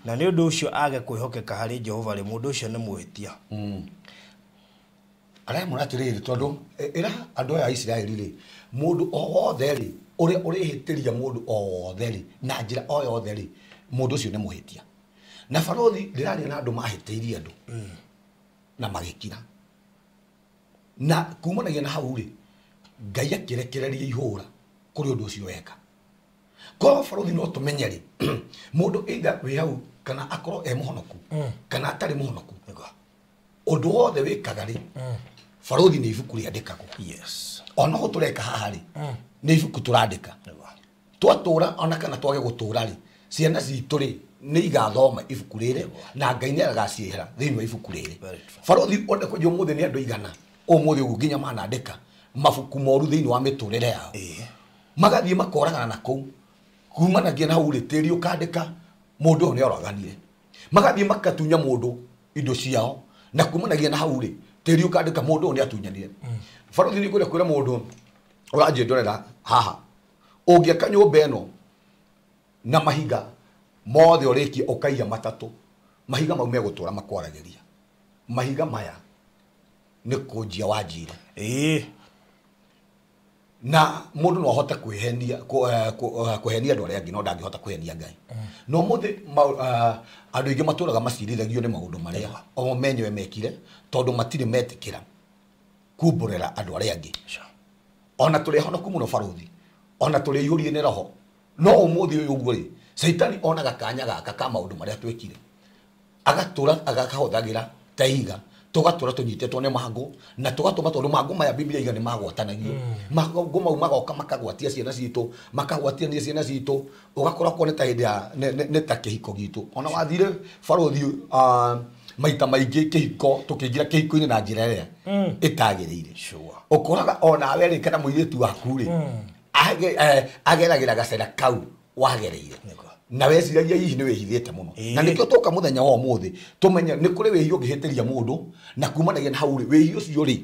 Speaker 1: na nĩ ũndũ ũcio age kwĩhokeka harĩ Jehova rĩ mũndũ ũcio nĩ mwĩhĩtia.
Speaker 2: Aramwĩra atĩrĩrĩ tondũ ĩra andũ aya a Isiraeli rĩ mũndũ o wothe rĩ ũrĩa ũrĩhĩtĩria mũndũ o wothe rĩ na njĩra o yothe rĩ mũndũ ũcio nĩ mũhĩtia. Na barothi ndĩraria na andũ mahĩtĩirie andũ na magĩkira na kumanagia na hau rĩ Ngai akĩrekereria ihũra kũrĩ ũndũ ũcio weka. Korwo barothi no tũmenye rĩ, mũndũ either wĩ hau kana akorwo e mũhonoku kana atarĩ mũhonoku, ũndũ wothe wĩkaga rĩ, barothi nĩ ibuku rĩandĩkagwo.
Speaker 1: Yes.
Speaker 2: Ona ho tũreka haha rĩ, nĩ ibuku tũrandĩka. Twatũra ona kana twage gũtũra rĩ, ciana citũ rĩ nĩ igathoma ibuku rĩrĩ na Ngai nĩ agaciĩhera thĩinĩ wa ibuku rĩrĩ. Barothi one kũnjia ũmũthĩ nĩ andũ igana ũmũthĩ ũguo nginya manandĩka mabuku moru thĩinĩ wa mĩtũrĩre yao. Magathiĩ makoragana na kũu kumanagia na hau rĩ, tĩri ũkandĩka mũndũ ũyũ nĩ oraganire. Magathiĩ makatunya mũndũ indo ciao na kumanagia na hau rĩ, tĩri ũkandĩka mũndũ ũyũ nĩ atunyanire. Barothi nĩ ngwenda kwĩra mũndũ ũranjĩndorera haha, ũngĩaka nyũmba ĩno na mahiga mothe ũrĩkie ũkaiya matatũ, mahiga mau megũtũra makwaragĩria. Mahiga maya nĩ kũnjia wanjire. Na mũndũ no ahote kwĩhenia kũhenia andũ arĩa angĩ no ndangĩhota kũhenia Ngai. No mũthĩ andũ aingĩ matũraga macirithagio nĩ maũndũ marĩa o menyewe mekire tondũ matirĩ metĩkĩra kumbũrĩra andũ arĩa angĩ. Ona tũrĩ ahonoku mũno barothi, ona tũrĩ aihũrie nĩ roho, no ũmũthĩ ũyũ ũguo rĩ, Caitani onaga kanya gaka ka maũndũ marĩa twekire agatũra agakahũthagĩra ta ihiga, tũgatũra tũnyitĩtwo nĩ mangũ na tũgatũma, tondũ mangũ maya Biblia iga nĩ magwatanagio. Mangũ mau magoka makagwatia ciana citũ, makagwatania ciana citũ, ũgakora ko nĩ ta hĩndĩ ya nĩ ta kĩhiko gitũ. Ona wathire barothi maita maingĩ kĩhiko tũkĩingĩra kĩhiko-inĩ na njĩra ĩrĩa ĩtagĩrĩire. Ũkoraga onawe rĩ kana mũirĩtu waku rĩ ageragĩra gacĩra kau wagereire na weciragia hihi nĩ wĩhithĩte mũno. Na nĩkĩo tũka mũthenya wa ũmũthĩ tũmenye nĩ kũrĩ wĩhia ũngĩhĩtĩria mũndũ na kumanagia na hau rĩ, wĩhia ũcio rĩ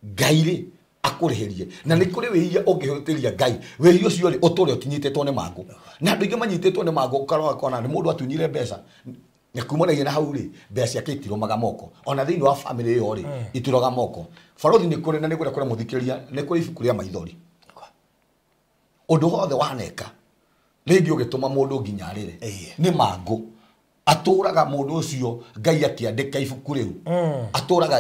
Speaker 2: Ngai rĩ akũrĩhĩrie. Na nĩ kũrĩ wĩhia ũngĩhĩtĩria Ngai, wĩhia ũcio rĩ ũtũre ũtinyitĩtwo nĩ mangũ. Na andũ aingĩ manyitĩtwo nĩ mangũ, ũkarora ũkona nĩ mũndũ atunyire mbeca na kumanagia na hau rĩ, mbeca ciake itirũmaga moko. Ona thĩinĩ wa famĩlĩ ĩyo rĩ itiroga moko. Barothi nĩ kũrĩ na nĩ ngwenda kwĩra mũthikĩrĩria nĩ kũrĩ ibuku rĩa maithori. Ũndũ wothe waneka rĩngĩ ũgĩtũma mũndũ nginya arĩre nĩ mangũ. Atũraga mũndũ ũcio Ngai akĩandĩka ibuku rĩu, atũraga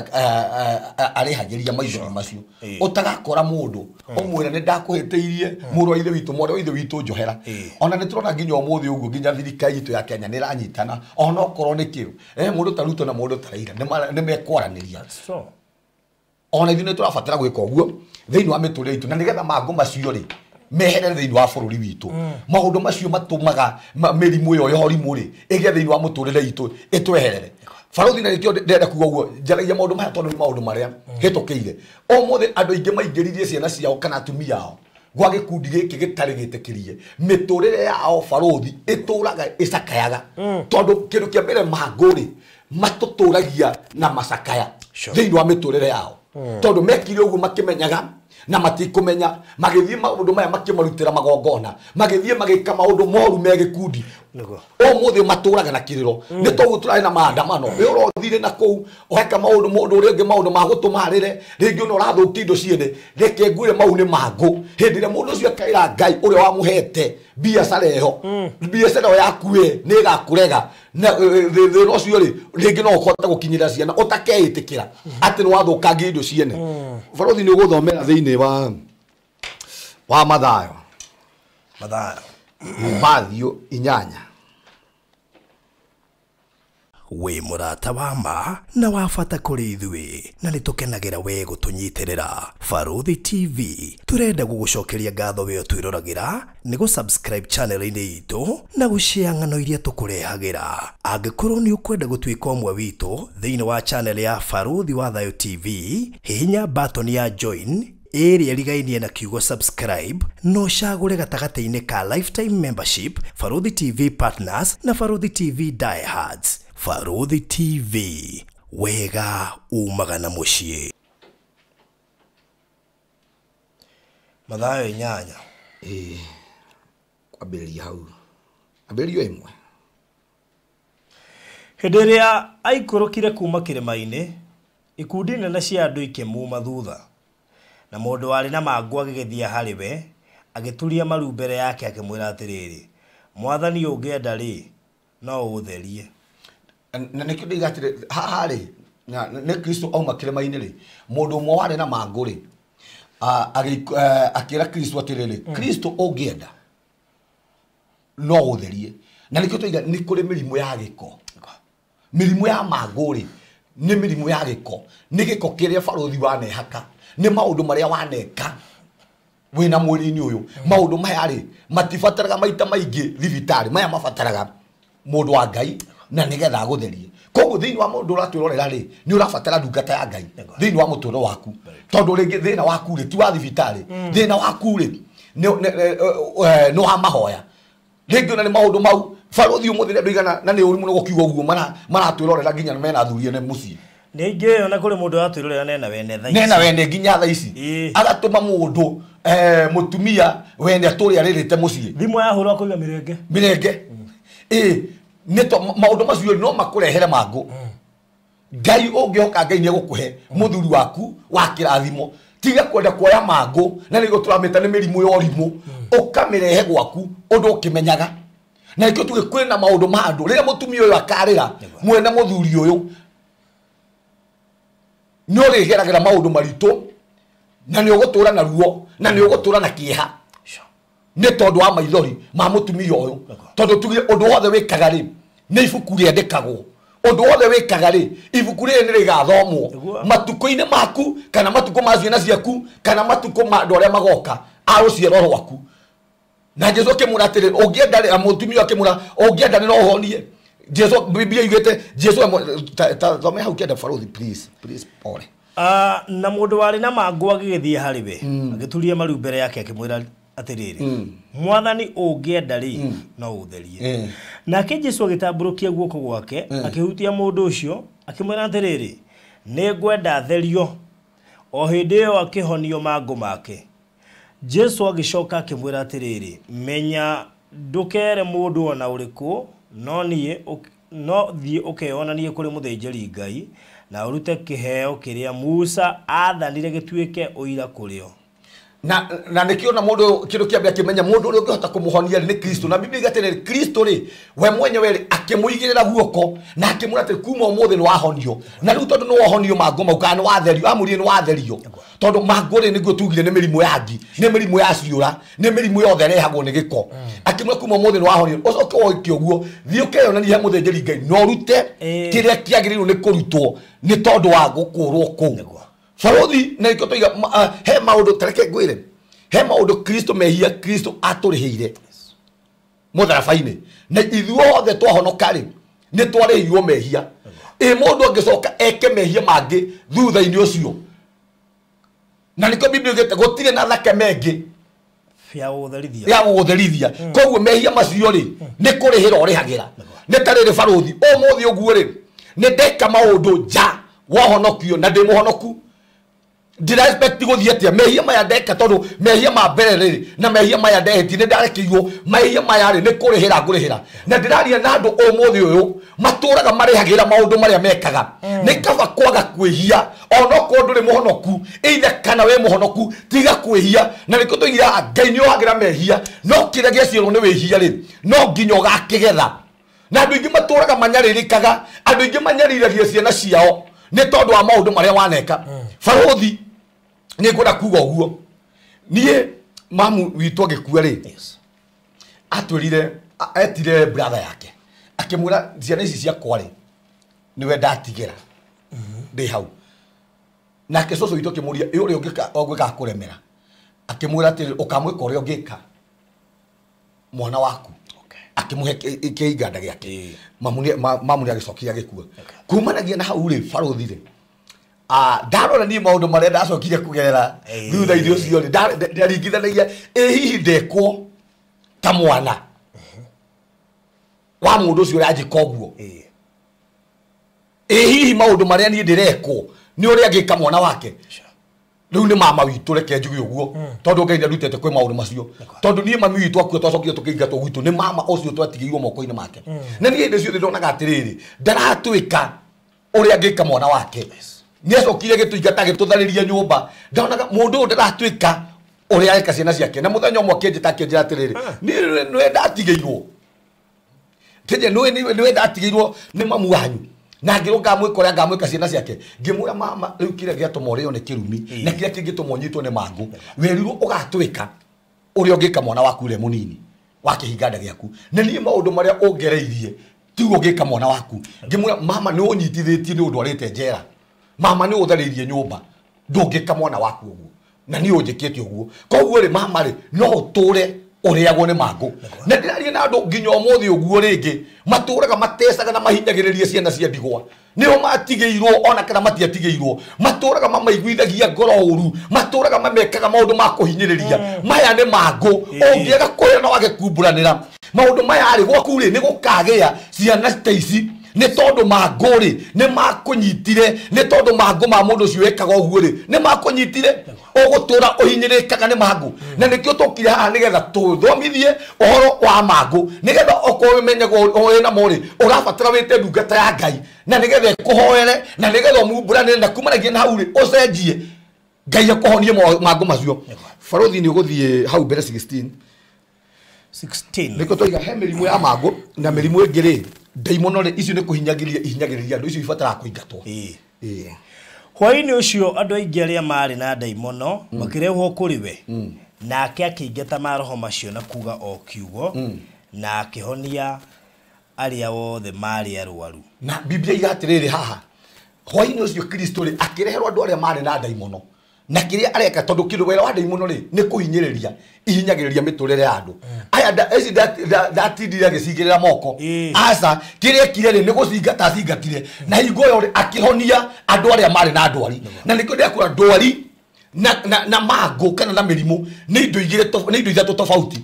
Speaker 2: arĩhagĩria maithori macio. Ũtagakora mũndũ ũmwĩre nĩ ndakũhĩtĩirie mũrũ wa ithe witũ, mwarĩ wa ithe witũ njohera. Ona nĩ tũrona nginya ũmũthĩ ũguo nginya thirikari itũ ya Kenya nĩ ĩranyitana ona okorwo nĩ kĩu. Mũndũ ta Ruto na mũndũ ta Raila nĩ mekwaranĩria. Ona ithuĩ nĩ tũrabatara gwĩka ũguo thĩinĩ wa mĩtũrĩre itũ na nĩgetha mangũ macio rĩ meherere thĩinĩ wa bũrũri witũ. Maũndũ macio matũmaga mĩrimũ ĩyo ya ũrimũ rĩ ĩgĩe thĩinĩ wa mũtũrĩre itũ ĩtweherere. Barothi na nĩkĩo ndĩrenda kuga ũguo, njaragia maũndũ maya tondũ nĩ maũndũ marĩa hĩtũkĩire. Ũmũthĩ andũ aingĩ maingĩririe ciana ciao kana atumia ao gwa gĩkundi gĩkĩ gĩtarĩ gĩtĩkĩrie, mĩtũrĩre yao barothi ĩtũraga ĩcakayaga. Tondũ kĩndũ kĩa mbere mangũ rĩ matũtũragia na macakaya thĩinĩ wa mĩtũrĩre yao. Tondũ mekire ũguo makĩmenyaga na matikũmenya, magĩthiĩ maũndũ maya makĩmarutĩra magongona, magĩthiĩ magĩka maũndũ moru me gĩkundi. Ũmũthĩ matũraga na kĩrĩro. Nĩ toguo tũrarĩ na maandamano, we ũrothire na kũu ũgeka maũndũ mũndũ ũrĩa ũngĩ maũndũ ma gũtũma arĩre, rĩngĩ ona ũrathũkia indo ciene. Reke ngwĩre mau nĩ mangũ. Hĩndĩ ĩrĩa mũndũ ũcio akaĩra Ngai ũrĩa wamũhete biacara ĩyo, biacara ĩyo yaku ĩ nĩ ĩgakũrega. Na thĩna ũcio rĩ rĩngĩ no ũhote gũkinyĩra ciana ũtakeĩtĩkĩra atĩ nĩ wathũkangia indo ciene. Barothi nĩ ũgũthomera thĩinĩ wa Mathayo.
Speaker 1: Mathayo.
Speaker 2: Mathayo 8.
Speaker 1: Wĩ mũrata wa ma na wa bata kũrĩ ithuĩ na nĩ tũkenagĩra we gũtũnyitĩrĩra. Barũthi TV tũrenda gũgũcokeria ngatho we ũtwĩroragĩra nĩ gũ-subscribe channel-inĩ itũ na gũshare ng'ano iria tũkũrehagĩra. Angĩkorwo nĩ ũkwenda gũtuĩka ũmwe witũ thĩinĩ wa channel ya Barũthi wa Thayũ TV, hihinya button ya join ĩrĩa ĩrigainie na kiugo subscribe no ũcagũre gatagatĩ-inĩ ka lifetime membership, Barũthi TV partners na Barũthi TV diehards. Barũthi TV, wega umaga na mũciĩ. Mathayo 8.
Speaker 2: Kwambĩrĩria hau. Ambĩrĩrio 1.
Speaker 1: Hĩndĩ ĩrĩa aikũrũkire kuma kĩrĩma-inĩ, ikundi nene cia andũ ikĩmuma thutha. Na mũndũ warĩ na mangũ agĩgĩthiĩ harĩ we, agĩturia maru mbere yake akĩmwĩra atĩrĩrĩ, Mwathani ũngĩenda rĩ, no ũũtherie.
Speaker 2: Na nĩkĩo ndĩiga atĩrĩ, haha rĩ, nĩ Kristo auma kĩrĩma-inĩ rĩ, mũndũ ũmwe warĩ na mangũ rĩ, Akĩra Kristo atĩrĩrĩ, Kristo ũngĩenda no ũtherie. Na nĩkĩo tũiga nĩ kũrĩ mĩrimũ ya gĩko. Mĩrimũ ya mangũ rĩ nĩ mĩrimũ ya gĩko, nĩ gĩko kĩrĩa barũthi wanehaka, nĩ maũndũ marĩa waneka wĩna mwĩrĩ-inĩ ũyũ. Maũndũ maya rĩ matibataraga maita maingĩ thibitarĩ, maya mabataraga mũndũ wa Ngai na nĩgetha agũtherie. Koguo thĩinĩ wa mũndũ ũratwĩrorera rĩ nĩ ũrabatara ndungata ya Ngai thĩinĩ wa mũtũrĩre waku, tondũ rĩngĩ thĩna waku rĩ ti wa thibitarĩ, thĩna waku rĩ nĩ wa mahoya. Rĩngĩ ona nĩ maũndũ mau barũthi ũmũthĩ nĩ andũ igana na nĩ ũru mũno gũkiuga ũguo maratwĩrorera nginya mena athuri ene mũciĩ.
Speaker 1: Ningĩ ona kũrĩ mũndũ ũratwĩrorera nena wene thaa ici.
Speaker 2: Nena wene nginya thaa ici. Agatũma mũndũ mũtumia wene atũrĩ arĩrĩte mũciĩ.
Speaker 1: Thimũ yahũrwo akauga mĩrenge.
Speaker 2: Mĩrenge. Nĩ to maũndũ macio no makũrehere mangũ. Ngai ũngĩhoka Ngai nĩ egũkũhe mũthuri waku wa kĩrathimo. Tiga kwenda kuoya mangũ na nĩguo tũramĩta nĩ mĩrimũ ya ũrimũ, ũkamĩrehe gwaku ũndũ ũkĩmenyaga. Na nĩkĩo tuge kwĩna maũndũ ma andũ rĩrĩa mũtumia ũyũ akarĩra mwene mũthuri ũyũ nĩ ũrĩgeragĩra maũndũ maritũ na nĩ ũgũtũra na ruo na nĩ ũgũtũra na kĩeha nĩ tondũ wa maithori ma mũtumia ũyũ. Tondũ tuge ũndũ wothe wĩkaga rĩ nĩ ibuku rĩandĩkagwo, ũndũ wothe wĩkaga rĩ ibuku rĩrĩ nĩ rĩgathomwo matukũ-inĩ maku kana matukũ ma ciana ciaku kana matukũ ma andũ arĩa magoka a rũciaro rwaku. Na Jesu akĩmwĩra atĩrĩ, ũngĩenda rĩ, mũtumia akĩmwĩra ũngĩenda no ũhonie. Jesu Biblia yugĩte Jesu thome hau kĩenda barũthi, please please pole.
Speaker 1: Na mũndũ warĩ na mangũ agĩgĩthiĩ harĩ we agĩturia maru mbere yake akĩmwĩra atĩrĩrĩ, Mwathani ũngĩenda rĩ no ũtherie. Nake Jesu agĩtambũrũkia guoko gwake akĩhutia mũndũ ũcio akĩmwĩra atĩrĩrĩ, nĩ ngwenda therio. O hĩndĩ ĩyo akĩhonio mangũ make. Jesu agĩcoka akĩmwĩra atĩrĩrĩ, menya ndũkere mũndũ ona ũrĩkũ, no thiĩ ũkeyonanie kũrĩ mũthĩnjĩri Ngai na ũrute kĩheo kĩrĩa Musa aathanire gĩtuĩke ũira kũrĩ o.
Speaker 2: Na nĩkĩo na mũndũ kĩndũ kĩa mbere akĩmenya mũndũ ũrĩa ũngĩhota kũmũhonia nĩ Kristo. Na Biblia ĩgatĩrĩrĩ Kristo rĩ we mwenyewe rĩ akĩmũigĩrĩra guoko na akĩmwĩra atĩ kuma ũmũthĩ nĩ wahonio. Na rĩu tondũ nĩ wahonio mangũ mau kana nĩ watherio, amũrire nĩ watherio, tondũ mangũ rĩ nĩguo tugire nĩ mĩrimũ ya ngi, nĩ mĩrimũ ya ciũra, nĩ mĩrimũ yothe ĩrehagwo nĩ gĩko. Akĩmwĩra kuma ũmũthĩ nĩ wahonio, ũcoke woike ũguo thiĩ ũkeyonanie he mũthĩnjĩri Ngai na ũrute kĩrĩa kĩagĩrĩirwo nĩ kũrutwo nĩ tondũ wa gũkũrwo kũu. Barũthi na nĩkĩo tũiga he maũndũ tareke ngwĩre, he maũndũ Kristo mehia Kristo atũrĩhĩire mũtharaba-inĩ na ithuothe twahonoka rĩ nĩ twarĩhirwo mehia. Ĩ mũndũ angĩcoka eke mehia mangĩ thutha-inĩ ũcio, na nĩkĩo Biblia ĩugĩte gũtirĩ na thakame ĩngĩ
Speaker 1: ya
Speaker 2: gũgũtherithia. Koguo mehia macio rĩ nĩ kũrĩhĩra ũrĩhagĩra. Nĩ ta rĩrĩ barũthi ũmũthĩ ũguo rĩ nĩ ndeka maũndũ nja wahonokio na ndĩ mũhonoku, ndĩra expect gũthiĩ atĩa mehia maya ndeka, tondũ mehia ma mbere rĩ na mehia maya ndehĩtie nĩ ndarekeirwo, mehia maya rĩ nĩ kũrĩhĩra ngũrĩhĩra. Na ndĩraria na andũ ũmũthĩ ũyũ matũraga marĩhagĩra maũndũ marĩa mekaga. Nĩ kaba kwaga kwĩhia onokorwo ndũrĩ mũhonoku, either kana wĩ mũhonoku tiga kwĩhia. Na nĩkĩo tũigaga Ngai nĩ ohagĩra mehia, no kĩrĩa gĩaciarwo nĩ wĩhia rĩ no nginya ũgakĩgetha. Na andũ aingĩ matũraga manyarĩrĩkaga, andũ aingĩ manyariragia ciana ciao nĩ tondũ wa maũndũ marĩa waneka. Barũthi nĩ ngwenda kuga ũguo, niĩ mamu witũ agĩkua rĩ atwĩrire, etire brother yake akĩmwĩra ciana ici ciakwa rĩ nĩwe ndatigĩra ndĩ hau. Nake cũcũ witũ akĩmũria ĩ ũrĩa ũngĩka kũremera, akĩmwĩra atĩrĩ ũkamwĩka ũrĩa ũngĩka mwana waku, akĩmũhe kĩiganda gĩake. Mamu nĩ agĩcokia agĩkua. Kumanagia na hau rĩ barũthi rĩ ndarora niĩ maũndũ marĩa ndacokire kũgerera thutha-inĩ ũcio rĩ ndaringithanagia ĩ hihi ndekwo ta mwana wa mũndũ ũcio ũranjĩka ũguo, ĩ hihi maũndũ marĩa niĩ ndĩrekwo nĩ ũrĩa angĩka mwana wake. Rĩu nĩ mama witũ reke njuge ũguo, tondũ Ngai nĩarutĩte kwĩ maũndũ macio. Tondũ niĩ mami witũ akua twacokire tũkĩingatwo gwitũ nĩ mama ũcio twatigĩirwo moko-inĩ make. Na niĩ hĩndĩ ciothe ndonaga atĩrĩrĩ ndaratwĩka ũrĩa angĩka mwana wake. Nĩ acokire gĩtũingata agĩtũtharĩria nyũmba, ndonaga mũndũ ũyũ ndaratwĩka ũrĩa areka ciana ciake. Na mũthenya ũmwe akĩnjĩta akĩnjĩra atĩrĩrĩ niĩ nĩwe ndatigĩirwo, kĩnje nĩwe ndatigĩirwo nĩ mamu wanyu. Na ngĩrwo ngamwĩka ũrĩa ngamwĩka ciana ciake. Ngĩmwĩra mama rĩu kĩrĩa gĩatũma ũrĩo nĩ kĩrumi na kĩrĩa kĩngĩtũma ũnyitwo nĩ mangũ. Werirwo ũgatwĩka ũrĩa ũngĩka mwana waku ũrĩa mũnini wa kĩhinga nda gĩaku. Na niĩ maũndũ marĩa ũngereirie tiguo ũngĩka mwana waku. Ngĩmwĩra mama nĩ ũnyitithĩtie nĩ ũndwarĩte njera. Mama nĩ ũtharĩirie nyũmba. Ndũngĩka mwana waku ũguo. Na niĩ ũnjĩkĩte ũguo. Koguo rĩ mama rĩ no ũtũre ũrĩagwo nĩ mangũ. Na ndĩraria na andũ nginya ũmũthĩ ũguo rĩngĩ matũraga matecaga na mahinyagĩrĩria ciana cia ndigwa. Nĩo matigĩirwo ona kana matiatigĩirwo. Matũraga mamaiguithagia ngoro ũru, matũraga mamekaga maũndũ ma kũhinyĩrĩria. Maya nĩ mangũ. Ũngĩaga kwĩra no wage kumburanĩra. Maũndũ maya rĩ gwaku rĩ nĩ gũkagĩa ciana ta ici. Nĩ tondũ mangũ rĩ nĩ makũnyitire, nĩ tondũ mangũ ma mũndũ ũcio wekaga ũguo rĩ nĩ makũnyitire. Ũgũtũra ũhinyĩrĩkaga nĩ mangũ. Na nĩkĩo tũkire haha nĩgetha tũthomithie ũhoro wa mangũ, nĩgetha okorwo ũmenyagwo wĩna mo rĩ ũrabatara wĩte ndungata ya Ngai, na nĩgetha ĩkũhoere, na nĩgetha ũmumbũranĩre, na kumanagia na hau rĩ ũcenjie Ngai akũhonie mangũ macio. Barothi nĩ ũgũthiĩ hau mbere 16.
Speaker 1: 16.
Speaker 2: Nĩkĩo tũiga he mĩrimũ ya mangũ na mĩrimũ ĩngĩ rĩ ndaimono rĩ icio nĩ kũhinyagĩrĩria ihinyagĩrĩria andũ icio ibataraga kũingatwo.
Speaker 1: Hwaĩ-inĩ ũcio andũ aingĩ arĩa maarĩ na ndaimono makĩrehwo kũrĩ we, nake akĩingata maroho macio na kuga o kiugo, na akĩhonia arĩa othe maarĩ arwaru.
Speaker 2: Na Biblia iga atĩrĩrĩ haha hwaĩ-inĩ ũcio Kristo rĩ akĩreherwo andũ arĩa maarĩ na ndaimono. Na kĩrĩa areka tondũ kĩndũ wĩra wa ndaimono rĩ nĩ kũhinyĩrĩria ihinyagĩrĩria mĩtũrĩre ya andũ. Aya ici ndatindire agĩcigĩrĩra moko. Aca kĩrĩa ekire rĩ nĩ gũcingata acingatire. Na hingo ĩyo rĩ akĩhonia andũ arĩa marĩ na ndwari. Na nĩkĩo ndĩrakwĩra ndwari na mangũ kana na mĩrimũ nĩ indo igĩrĩ nĩ indo ithatũ tofauti.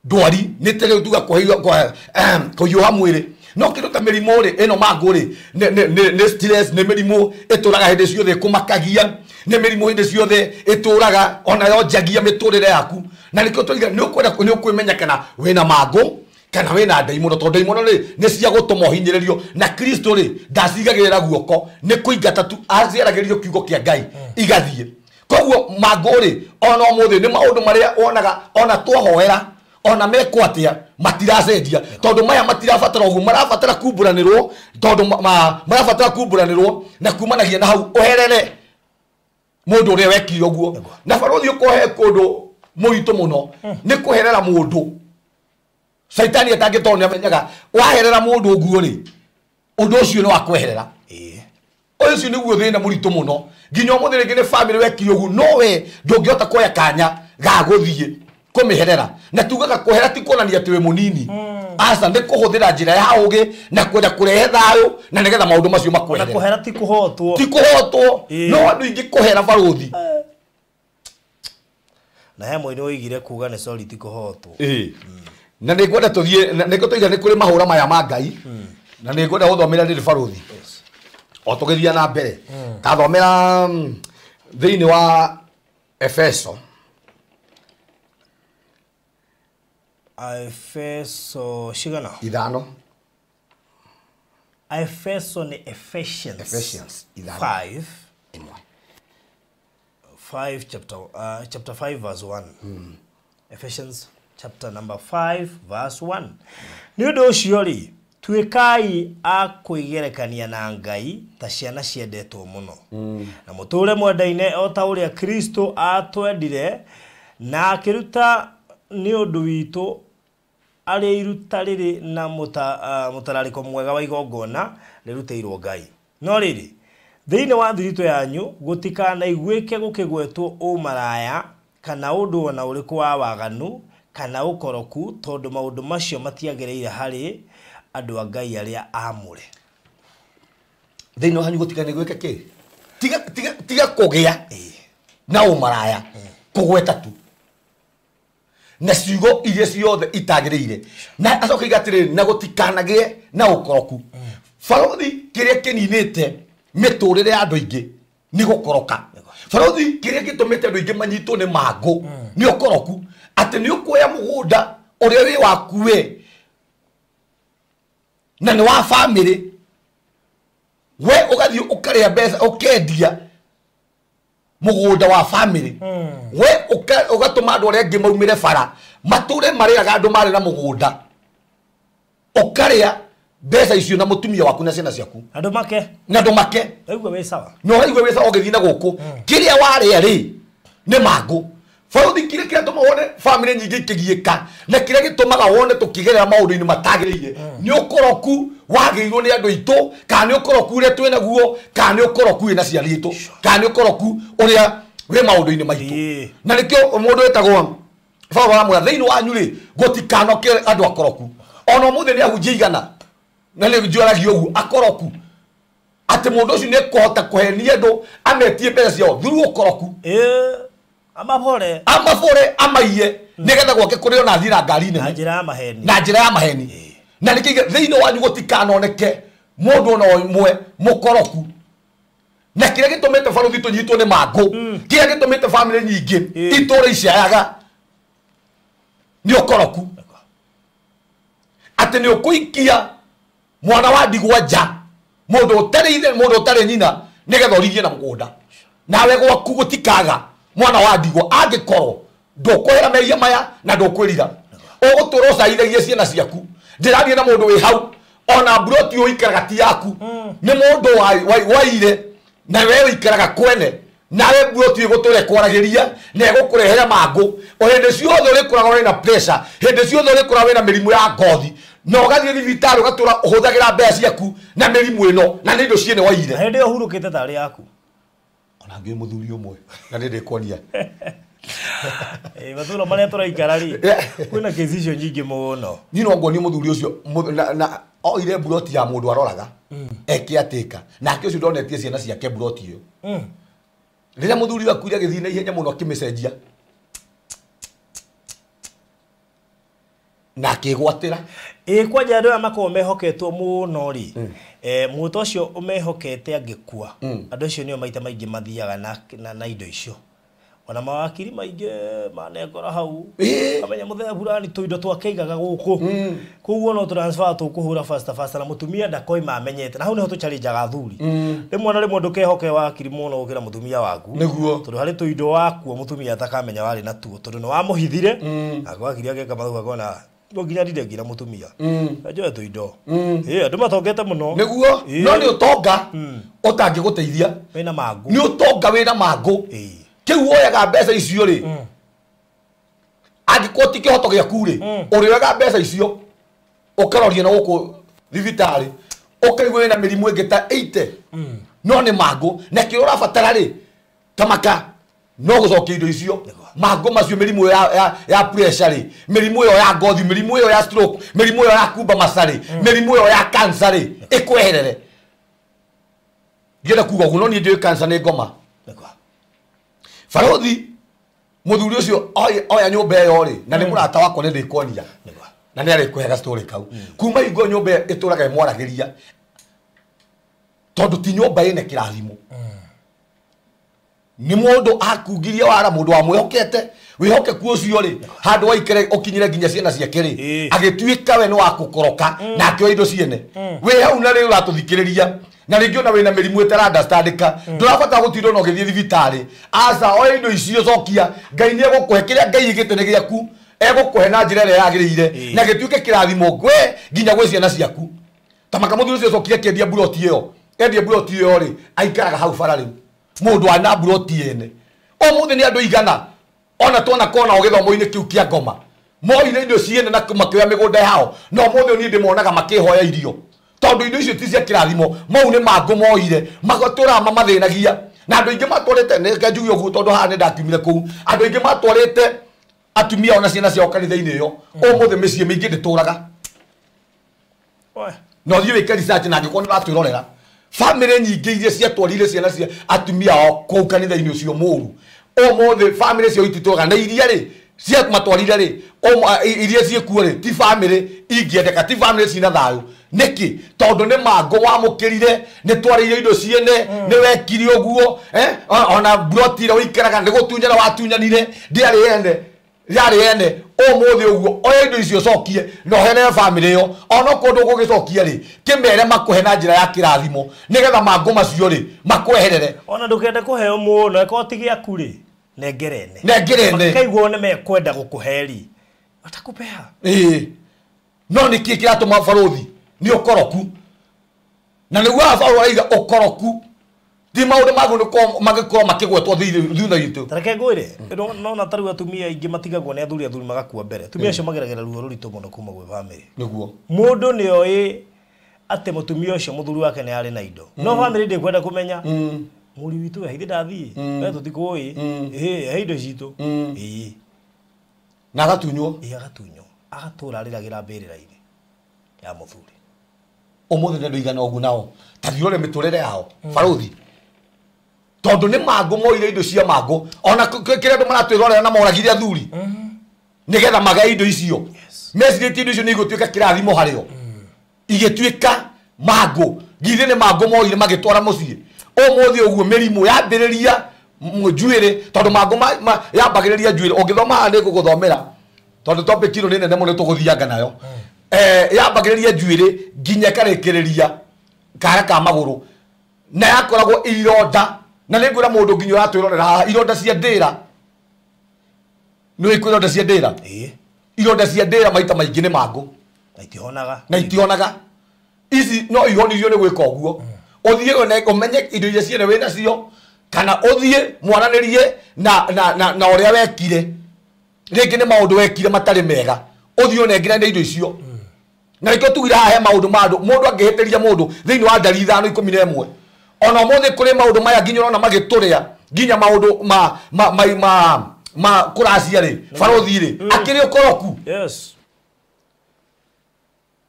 Speaker 2: Ndwari nĩ ta rĩu tuga kũhiũha mwĩrĩ. No kĩndũ ta mĩrimũ rĩ ĩno mangũ rĩ nĩ stress, nĩ mĩrimũ ĩtũraga hĩndĩ ciothe ĩkũmakagia, nĩ mĩrimũ hĩndĩ ciothe ĩtũraga ona yonjagia mĩtũrĩre yaku. Na nĩkĩo tũiga nĩ ũkwenda nĩ ũkwĩmenya kana wĩna mangũ kana wĩna ndaimono, tondũ ndaimono rĩ nĩ cia gũtũma ũhinyĩrĩrio. Na Kristo rĩ ndacigagĩrĩra guoko, nĩ kũingata tu aciaragĩrio kiugo kĩa Ngai igathiĩ. Koguo mangũ rĩ ona ũmũthĩ nĩ maũndũ marĩa wonaga ona twahoera ona mekwo atĩa matiracenjia, tondũ maya matirabatara ũguo, marabatara kumburanĩrwo, tondũ marabatara kumburanĩrwo na kumanagia na hau ũherere mũndũ ũrĩa wekire ũguo. Na barothi ũkohe kũndũ mũritũ mũno nĩ kũherera mũndũ. Caitani atangĩtoo nĩ amenyaga waherera mũndũ ũguo rĩ ũndũ ũcio nĩ wa kweherera. Ũcio nĩguo thĩna mũritũ mũno nginya ũmũthĩ rĩngĩ nĩ family wekire ũguo, no we ndũngĩhota kuoya kanya ga gũthiĩ kũmĩherera. Na tugaga kũhera ti kuonania atĩ wĩ mũnini. Aca nĩ kũhũthĩra njĩra ya ũgĩ na kwenda kũrehe thayũ na nĩgetha maũndũ macio makweherere.
Speaker 1: Na kũhera ti kũhotwo.
Speaker 2: Ti kũhotwo. No andũ aingĩ kũhera barothi.
Speaker 1: Na he mũini oigire kuga nĩ sorry ti kũhotwo.
Speaker 2: Na nĩ ngwenda tũthiĩ, nĩkĩo tũiga nĩ kũrĩ mahũra maya ma Ngai. Na nĩ ngwenda gũthomera rĩrĩ barothi. O tũgĩthiĩ na mbere. Tathomera thĩinĩ wa Efeso.
Speaker 1: Efeso cigana?
Speaker 2: Ithano.
Speaker 1: Efeso nĩ Ephesians.
Speaker 2: Ephesians ithano.
Speaker 1: 5.
Speaker 2: Ĩmwe.
Speaker 1: 5 chapter 5 verse 1. Ephesians chapter number 5 verse 1. Nĩ ũndũ ũcio rĩ tuĩkai a kwĩgerekania na Ngai ta ciana ciendetwo mũno. Na mũtũre mwendaine o ta ũrĩa Kristo atwendire na akĩruta nĩ ũndũ witũ arĩ iruta rĩrĩ na mũtararĩko mwega wa igongona rĩrutĩirwo Ngai. No rĩrĩ thĩinĩ wa thiritũ yanyu gũtikanaiguĩke gũkĩgwetwo ũmaraya kana ũndũ ona ũrĩkũ wa waganu kana ũkoroku, tondũ maũndũ macio matiagĩrĩire harĩ andũ a Ngai arĩa aamũre.
Speaker 2: Thĩinĩ wanyu gũtikanaiguĩke kĩ? Tiga kũgĩa na ũmaraya kũgweta tu na ciugo iria ciothe itagĩrĩire. Na acoka iga atĩrĩrĩ na gũtikanagĩe na ũkoroku. Barothi kĩrĩa kĩninĩte mĩtũrĩre ya andũ aingĩ nĩ gũkoroka. Barothi kĩrĩa gĩtũmĩte andũ aingĩ manyitwo nĩ mangũ nĩ ũkoroku, atĩ nĩ ũkuoya mũgũnda ũrĩa wĩ waku we na nĩ wa family, we ũgathiĩ ũkarĩa mbeca ũkendia mũgũnda wa family, we ũgatũma andũ arĩa angĩ maumĩre bara matũre marĩaga andũ marĩ na mũgũnda, ũkarĩa Mbeca icio na mutumia waku na ciana ciaku.
Speaker 1: Andu make.
Speaker 2: Na andu make.
Speaker 1: Waigua wĩ sawa.
Speaker 2: No waigua wĩ sawa ũgĩthiĩ na gũkũ. Kĩrĩa warĩa rĩ nĩ mangũ. Bũrũri kĩrĩa kĩratũma wone family nyingĩ ikĩgiĩka na kĩrĩa gĩtũmaga wone tũkĩgerera maũndũ-inĩ matagĩrĩire nĩ ũkoroku wagĩrĩirwo nĩ andũ aitũ kana nĩ ũkoroku ũrĩa twĩ naguo kana nĩ ũkoroku wĩna ciari itũ kana nĩ ũkoroku ũrĩa wĩ maũndũ-inĩ maitũ. Na nĩkĩo mũndũ wĩtagwo Baba aramwĩra thĩinĩ wanyu rĩ gũtikanoke andũ akoroku. Ona ũmũthĩ nĩ ahunjia igana na nĩ njũragia ũguo akoroku atĩ mũndũ ũcio nĩ ekũhota kũhenia andũ ametie mbeca ciao through ũkoroku.
Speaker 1: Amabore
Speaker 2: amabore amaiye nigetha gwake kuri ona thiĩ na ngari nene
Speaker 1: na njĩra ya maheni
Speaker 2: na njĩra ya maheni. Na nĩkĩ thĩinĩ wanyu gũtikanoneke mũndũ ona ũmwe mũkoroku. Na kĩrĩa gĩtũmĩte barũthi tũnyitwo nĩ mangũ kĩrĩa gĩtũmĩte family nyingĩ itũre icayaga nĩ ũkoroku. Atĩ nĩ ũkũikia mwana wa ndigwa nja mũndũ ũtarĩ ithe mũndũ ũtarĩ nyina nĩgetha ũrigie na mũgũnda nawe gwaku gũtikaga mwana wa ndigwa angĩkorwo ndũkwĩra mehia maya na ndũkwĩrira ũgũtũra ũcaithagia ciana ciaku. Ndĩraria na mũndũ wĩ hau ona mburoti ũikaraga ti yaku nĩ mũndũ waire na we ũikaraga kwene nawe mburoti ĩgũtũra ĩkwaragĩria na ĩgũkũrehera mangũ. O hĩndĩ ciothe ũrĩkoragwo wĩna pressure hĩndĩ ciothe ũrĩkoragwo wĩna mĩrimũ ya ngothi na ũgathiĩ thibitarĩ ũgatũra ũhũthagĩra mbeca ciaku na mĩrimũ ĩno na nĩ indo ciene waire.
Speaker 1: Hĩndĩ ĩyo ũhurũkĩte tarĩ yaku.
Speaker 2: Ona ngĩ mũthuri ũmwe na nĩ ndĩkuonia.
Speaker 1: Mathuro marĩa tũraikara rĩ kwĩna kesi icio nyingĩ mũno.
Speaker 2: Niĩ no nguonie mũthuri ũcio na oire mburoti ya mũndũ aroraga eke atĩka nake ũcio ndonetie ciana ciake mburoti ĩyo. Rĩrĩa mũthuri akuire agĩthiĩ na ihenya mũno akĩmĩcenjia na akĩgwatĩra.
Speaker 1: Ĩ kwanja andũ aya makoragwo mehoketwo mũno rĩ mũndũ ũcio ũmehokete angĩkua andũ acio nĩo maita maingĩ mathiaga na indo icio. Ona mawakiri maingĩ manekora hau amenya mũthenya burani tũindo twake aigaga gũkũ koguo no transfer tũkũhũra faster faster na mũtumia ndakoima amenyete. Na hau nĩho tũchallenjaga athuri rĩmwe na rĩmwe ndũkehoke wakiri mũno gũkĩra mũtumia waku tondũ harĩ tũindo wakuo mũtumia atakamenya warĩ natuo tondũ nĩ wamũhithire wakiri ageka mathabu akona no nginya ndinde nginya mũtumia njoe tũindo. Andũ matongete mũno
Speaker 2: nĩguo no nĩ ũtonga ũtangĩgũteithia
Speaker 1: wĩna mangũ
Speaker 2: nĩ ũtonga wĩna mangũ kĩu woyaga mbeca icio rĩ angĩkorwo ti kĩhoto gĩaku rĩ ũrĩoyaga mbeca icio ũkaroria na gũkũ thibitarĩ ũkaigua wĩna mĩrimũ ĩngĩ ta 80 no nĩ mangũ na kĩrĩa ũrabatara rĩ tamaka no gũcokia indo icio mangũ macio mĩrimũ ya pressure rĩ mĩrimũ ĩyo ya ngothi mĩrimũ ĩyo ya stroke mĩrimũ ĩyo ya kumba maca rĩ mĩrimũ ĩyo ya cancer rĩ ĩkweherere. Ngĩenda kuga ũguo no niĩ njũĩ cancer nĩ ngoma. Barũthi mũthuri ũcio oya nyũmba ĩyo rĩ na nĩ mũrata wakwa nĩ ndĩkuonia na nĩ arĩkũhe story kau kuma hingo nyũmba ĩtũraga ĩmwaragĩria tondũ ti nyũmba ĩna kĩrathimo. Nĩ mũndũ akungirie wara mũndũ wamwĩhokete wĩhokeku ũcio rĩ handũ waikare ũkinyire nginya ciana ciake rĩ agĩtuĩka we nĩ wa kũkoroka na akĩoya indo ciene. Wĩ hau na rĩ ũratũthikĩrĩria na rĩngĩ ona wĩna mĩrimũ ĩtara understandĩka ndũrabatara gũtinda ona ũgĩthiĩ thibitarĩ aca oya indo icio cokia Ngai nĩ egũkũhe kĩrĩa Ngai igĩte nĩ gĩaku egũkũhe na njĩra ĩrĩa yagĩrĩire na gĩtuĩke kĩrathimo gwe nginya gwĩ ciana ciaku. Tamaka mũthuri ũcio acokire akĩendia mburoti ĩyo endia mburoti ĩyo rĩ aikaraga hau bara rĩu mũndũ ana mburoti ene. Ũmũthĩ nĩ andũ igana ona tuona kona gĩthomo-inĩ kĩu kĩa ngoma moire indo ciene na makĩoya mĩgũnda yao no ũmũthĩ niĩ ndĩmonaga makĩhoya irio tondũ indo icio ti cia kĩrathimo mau nĩ mangũ moire magatũra mamathĩnagia na andũ aingĩ matwarĩte nĩke njuge ũguo tondũ haha nĩ ndakiumire kũu andũ aingĩ matwarĩte atumia ona ciana ciao kanitha-inĩ ĩyo ũmũthĩ mĩciĩ mĩingĩ ndĩtũraga. No thiĩ wĩke research na angĩkorwo nĩ ũratwĩrorera family nyingĩ iria ciatwarire ciana cia atumia ao kũu kanitha-inĩ ũcio mũũru ũmũthĩ family cio ititũraga na iria rĩ cia matwarire rĩ iria ciĩkuo rĩ ti family ingĩendeka ti family cina thayũ. Nĩkĩ? Tondũ nĩ mangũ wamũkĩrire nĩ twarĩire indo ciene nĩ wekire ũguo ona mburoti ĩrĩa ũikaraga nĩ gũtunyana watunyanire ndĩarĩ ene yarĩ ene ũmũthĩ ũguo oya indo icio cokie na ũheanĩre family ĩyo ona okorwo ndũgũgĩcokia rĩ kĩmere makũhe na njĩra ya kĩrathimo nĩgetha mangũ macio rĩ makweherere.
Speaker 1: Ona ndũkende kũheo mũno ĩkorwo ti gĩaku rĩ nengerene
Speaker 2: nengerene
Speaker 1: makaigua nĩ mekwenda gũkũhe rĩ watakupea.
Speaker 2: Ĩĩ no nĩkĩ kĩratũma barũthi Nĩ ũkoroku. Na nĩguo Paũlũ araiga ũkoroku. Ti maũndũ magũ magĩkorwo makĩgwetwo thutha witũ.
Speaker 1: Tareke ngwĩre, nona ta rĩu atumia aingĩ matigagwo nĩ athuri, athuri magakua mbere. Atumia acio mageragĩra ruo rũritũ mũno kuma gwĩ bamĩrĩ.
Speaker 2: Nĩguo.
Speaker 1: Mũndũ nĩ oĩ atĩ mũtumia ũcio mũthuri wake nĩ arĩ na indo. No bamĩrĩ ndĩkwenda kũmenya. Mũri witũ we ithe ndathiĩ. We tũtikũĩ. Ĩĩ, he indo citũ. Ĩĩ.
Speaker 2: Na agatunywo.
Speaker 1: Ĩĩ, agatunywo. Agatũra arĩragĩra mbĩrĩra-inĩ ya mũthuri.
Speaker 2: Ũmũthĩ nĩ andũ aigana ũguo nao. Ta thiĩ ũrore mĩtũrĩre yao. Barũthi. Tondũ nĩ mangũ moire indo cia mangũ. Ona kĩrĩa andũ maratwĩrorera na moragire athuri. Nĩgetha magae indo icio. Mecirĩtie indo icio nĩ igũtuĩka kĩrathimo harĩo. Igĩtuĩka mangũ. Githĩ nĩ mangũ moire magĩtwara mũciĩ. Ũmũthĩ ũguo mĩrimũ yambĩrĩria njuĩrĩ, tondũ mangũ yambagĩrĩria njuĩrĩ. Ũngĩthoma haha nĩ ngũgũthomera. Tondũ topic ĩno nĩ nene mũno tũgũthianga nayo. Yambagĩrĩria njuĩrĩ nginya ĩkarĩkĩrĩria kara ka magũrũ. Na yakoragwo ironda. Na nĩ ngwĩra mũndũ nginya ũratwĩrorera haha, ironda cia ndĩra. Nĩ ũĩ ironda cia ndĩra?
Speaker 1: Ĩĩ.
Speaker 2: Ironda cia ndĩra maita maingĩ nĩ mangũ.
Speaker 1: Na itihonaga.
Speaker 2: Na itihonaga. Ici no ihonirio nĩ gwĩka ũguo. Ũthiĩ ũmenye indo iria ciene wĩ nacio, kana ũthiĩ mwaranĩrie na ũrĩa wekire. Rĩngĩ nĩ maũndũ wekire matarĩ mega. Ũthiĩ ũnengerane indo icio. Na nĩkĩo tugire haha he maũndũ ma andũ. Mũndũ angĩhĩtĩria mũndũ thĩinĩ wa ndari ithano ikũmi na ĩmwe. Ona ũmũthĩ kũrĩ maũndũ maya nginya ũrona magĩtũrĩa, nginya maũndũ ma kũracia rĩ, barũthi rĩ, akĩrĩ ũkoroku.
Speaker 1: Yes.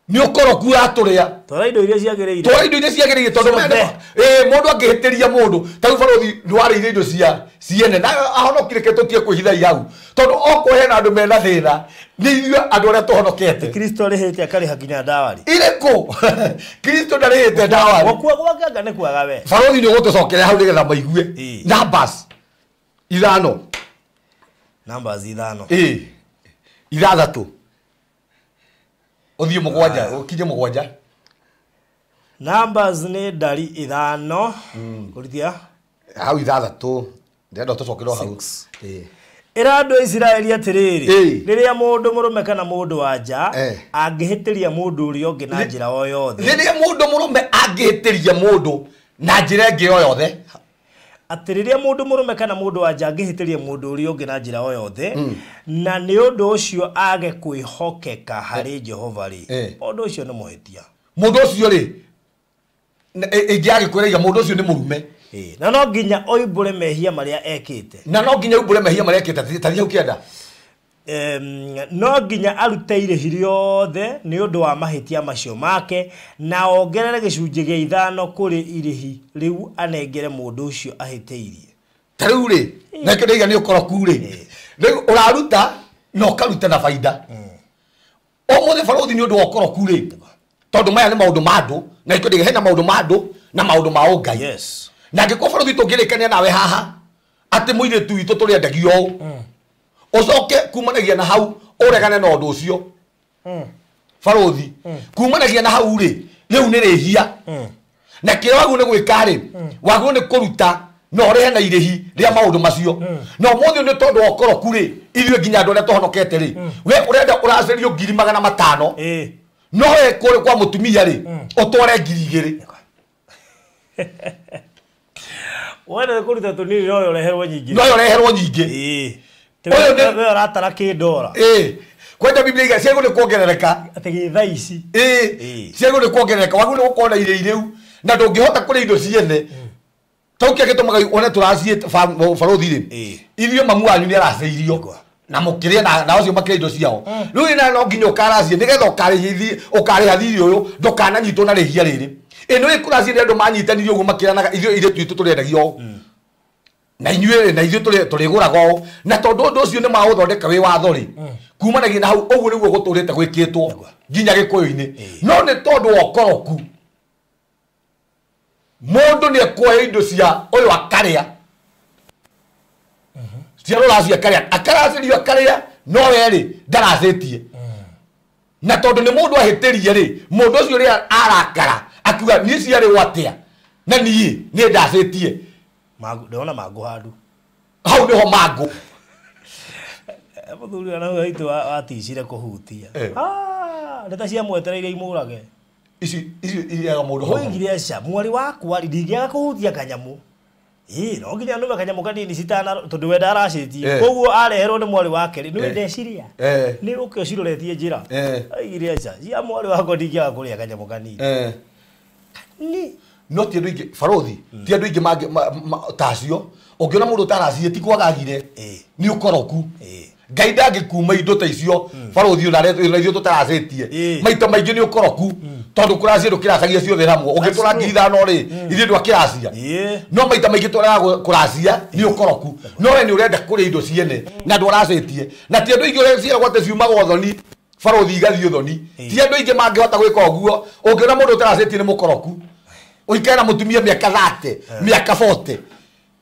Speaker 2: Nĩ ũkoroku ũratũrĩa.
Speaker 1: Twara indo iria ciagĩrĩire.
Speaker 2: Twara indo iria ciagĩrĩire tondũ mũndũ angĩhĩtĩria mũndũ, ta rĩu barũthi ndwarĩire indo cia ciene na ahonokire ke tũtige kwĩhitha hau. Tondũ okorwo hena andũ mena thĩna, nĩ ithuĩ andũ arĩa tũhonokete.
Speaker 1: Kristo arĩhĩte akarĩha nginya ndawari.
Speaker 2: Irĩkũ? Kristo ndarĩhĩte ndawari.
Speaker 1: Gũkua gwake anga nĩ kwaga we.
Speaker 2: Barũthi nĩ ũgũtũcokeria hau nĩgetha maigue. Numbers ithano.
Speaker 1: Numbers ithano.
Speaker 2: Ĩĩ. Ithathatũ. Ũthiĩ mũgwanja, ũkinye mũgwanja.
Speaker 1: Numbers nĩ ndari ithano. Kũrutia?
Speaker 2: Hau ithathatũ. Ndĩrenda tũcokerwo hau. Ĩĩ.
Speaker 1: Ĩra andũ a Isiraeli atĩrĩrĩ, rĩrĩa mũndũ mũrũme kana mũndũ wa nja angĩhĩtĩria mũndũ ũrĩa ũngĩ na njĩra o yothe.
Speaker 2: Rĩrĩa mũndũ mũrũme angĩhĩtĩria mũndũ na njĩra ĩngĩ o yothe.
Speaker 1: Atĩ rĩrĩa mũndũ mũrũme kana mũndũ wa nja angĩhĩtĩria mũndũ ũrĩa ũngĩ na njĩra o yothe, na nĩ ũndũ ũcio age kwĩhokeka harĩ Jehova rĩ, mũndũ ũcio nĩ mũhĩtia.
Speaker 2: Mũndũ ũcio rĩ, ĩngĩagĩkwĩra iga mũndũ ũcio nĩ mũrume.
Speaker 1: Na no nginya oimbũre mehia marĩa ekĩte.
Speaker 2: Na no nginya oimbũre mehia marĩa ekĩte, ta thiĩ hau kĩanda.
Speaker 1: No nginya arute irĩhi rĩothe nĩ ũndũ wa mahĩtia macio make, na ongerere gĩcunjĩ gĩa ithano kũrĩ irĩhi rĩu anengere mũndũ ũcio ahĩtĩirie.
Speaker 2: Ta rĩu rĩ, nakĩo ndaiga nĩ ũkoroku rĩ. Rĩu ũraruta na ũkaruta na baida. Ũmũthĩ barũthi nĩ ũndũ wa ũkoroku rĩ, tondũ maya nĩ maũndũ ma andũ, na nĩkĩo ndaiga hena maũndũ ma andũ na maũndũ ma ũngai.
Speaker 1: Yes.
Speaker 2: Na angĩkorwo barũthi tũngĩrĩkania nawe haha atĩ mũirĩtu witũ tũrĩendagia ũũ, ũcoke kumanagia na hau ũregane na ũndũ ũcio. Barũthi, kumanagia na hau rĩ, rĩu nĩ rĩhia. Na kĩrĩa wagĩrĩirwo nĩ gwĩka rĩ, wagĩrĩirwo nĩ kũruta na ũrĩhe na irĩhi rĩa maũndũ macio. Na ũmũthĩ nĩ tondũ wa ũkoroku rĩ, ithuĩ nginya andũ arĩa tũhonokete rĩ, we ũrenda ũracĩrio ngiri magana matano, no we kũrĩ kwa mũtumia rĩ, ũtware ngiri igĩrĩ.
Speaker 1: Wenda kũruta tũnini no ũreherwo nyingĩ.
Speaker 2: No ũreherwo nyingĩ.
Speaker 1: Ũyũ nĩ we ũratara kĩndora.
Speaker 2: Kwenda Biblia iga ciagĩrĩirwo nĩ kuongerereka.
Speaker 1: Atĩ gĩ thaa ici.
Speaker 2: Ciagĩrĩirwo nĩ kuongerereka. Wagĩrĩirwo nĩ gũkorwo na irĩhi rĩu na ndũngĩhota kũrĩa indo ciene. Tau kĩrĩa gĩtũmaga wone tũraciĩ barũthi rĩ. Ithuĩ mamu wanyu nĩ aracĩirio. Na mũkĩrĩa na acio makĩrĩa indo ciao. Rĩu ĩna no nginya ũkaracie nĩgetha ũkarĩha thirĩ ũyũ ndũkananyitwo na rĩhia rĩrĩ. Ĩno ĩkũracie nĩ andũ manyitanire ũguo makĩranaga ithuĩ ithuĩ twitũ tũrĩendagia ũũ. Na inyuĩ na ithuĩ tũrĩgũraga ũũ. Na tondũ ũndũ ũcio nĩ maũthondeka wĩ watho rĩ, kumanagia na hau ũguo nĩguo gũtũrĩte gwĩkĩtwo nginya Gĩkũyũ-inĩ. No nĩ tondũ wa ũkoroku, mũndũ nĩ ekuoya indo cia ũyũ akarĩa. Cia rũracio akarĩa, akaracĩrio akarĩa, no we rĩ ndaracĩtie. Na tondũ nĩ mũndũ ahĩtĩrie rĩ, mũndũ ũcio rĩrĩa arakara akiuga niĩ ciarĩwo atĩa na niĩ nĩ ndacĩtie.
Speaker 1: Ndĩrona mangũ handũ.
Speaker 2: Hau nĩho mangũ.
Speaker 1: Mũthuri ona ũyũ witũ waticire kũhutia. Nĩ ta ciamwetereire imũrage.
Speaker 2: Ici ici iriaga mũndũ hau.
Speaker 1: Oigire aca mwari wakwa rĩ ndingĩaga kũhutia kanyamũ. Ĩĩ no nginya nũme kanyamũ kanini citana tondũ we ndaracĩtie. Koguo areherwo nĩ mwarĩ wake rĩ nĩ ndeciria. Nĩ ũke ũciroretie njĩra. Oigire aca cia mwarĩ wakwa ndingĩaga kũrĩa kanyamũ kanini. Ni
Speaker 2: no ti andũ aingĩ barothi ti andũ aingĩ mangĩ ta acio ũngĩona mũndũ ũtaracirie ti kwaga agire nĩ ũkoroku. Ngai ndangĩkuma indo ta icio barothi ona ithuĩ tũtaracĩtie maita maingĩ nĩ ũkoroku tondũ kũracia ndũkĩracagia ciothe hamwe ũngĩtũra 5,000 rĩ ithuĩ ndwakĩracia no maita maingĩ tũregaga kũracia nĩ ũkoroku no we nĩ ũrenda kũrĩa indo ciene na ndũracĩtie na ti andũ aingĩ ũrĩa ciĩragwo atĩ ciumaga ũthoni barothi igathiĩ ũthoni ti andũ aingĩ mangĩhota gwĩka ũguo ũngĩona mũndũ ũtaracĩtie nĩ mũkoroku ũikare na mũtumia mĩaka 30 mĩaka 40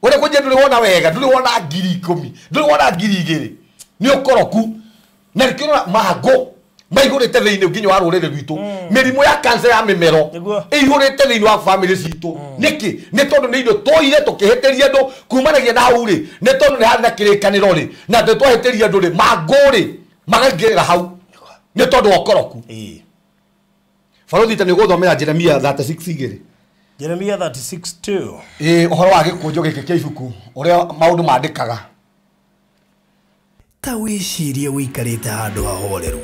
Speaker 2: ũrĩa kũnjia ndũrĩ wona wega ndũrĩ wona 10,000 ndũrĩ wona 2,000 nĩ ũkoroku na nĩkĩo ũrona mangũ maihũrĩte thĩinĩ nginya wa rũrĩrĩ rwitũ mĩrimũ ya cancer ya mĩmero ĩihũrĩte thĩinĩ wa family citũ nĩkĩ nĩ tondũ nĩ indo tũire tũkĩhĩtĩria andũ kumanagia na hau rĩ nĩ tondũ nĩ harĩ na kĩrĩkanĩro rĩ na tondũ twahĩtĩria andũ rĩ mangũ rĩ magaingĩrĩra hau nĩ tondũ wa ũkoroku. Barothi ta nĩ ũgũthomera Jeremia 36:2.
Speaker 1: Jeremia 36:2.
Speaker 2: Ũhoro wa gĩkũnjo gĩkĩ kĩa ibuku ũrĩa maũndũ mandĩkaga.
Speaker 1: Ta wĩcirie wĩikarĩte handũ hahoreru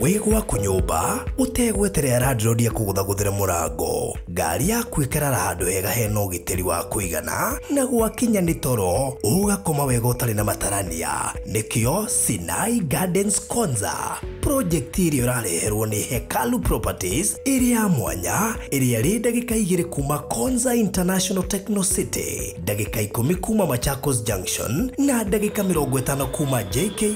Speaker 1: wĩ gwaku nyũmba ũtegweterera landlord akũgũthagũthĩre mũrango ngari yaku ĩkarara handũ hega hena ũgitĩri wa kũigana na gwakinya nĩ toro ũgakoma wega ũtarĩ na matarania. Nĩkĩo Sinai Gardens Konza project ĩrĩa ũrareherwo nĩ Hekalu Properties ĩrĩa ya mwanya ĩrĩa ĩrĩ ndagĩka 2 kuma Konza International Techno City, ndagĩka 10 kuma Machakos Junction na ndagĩka 50 kuma JKIA.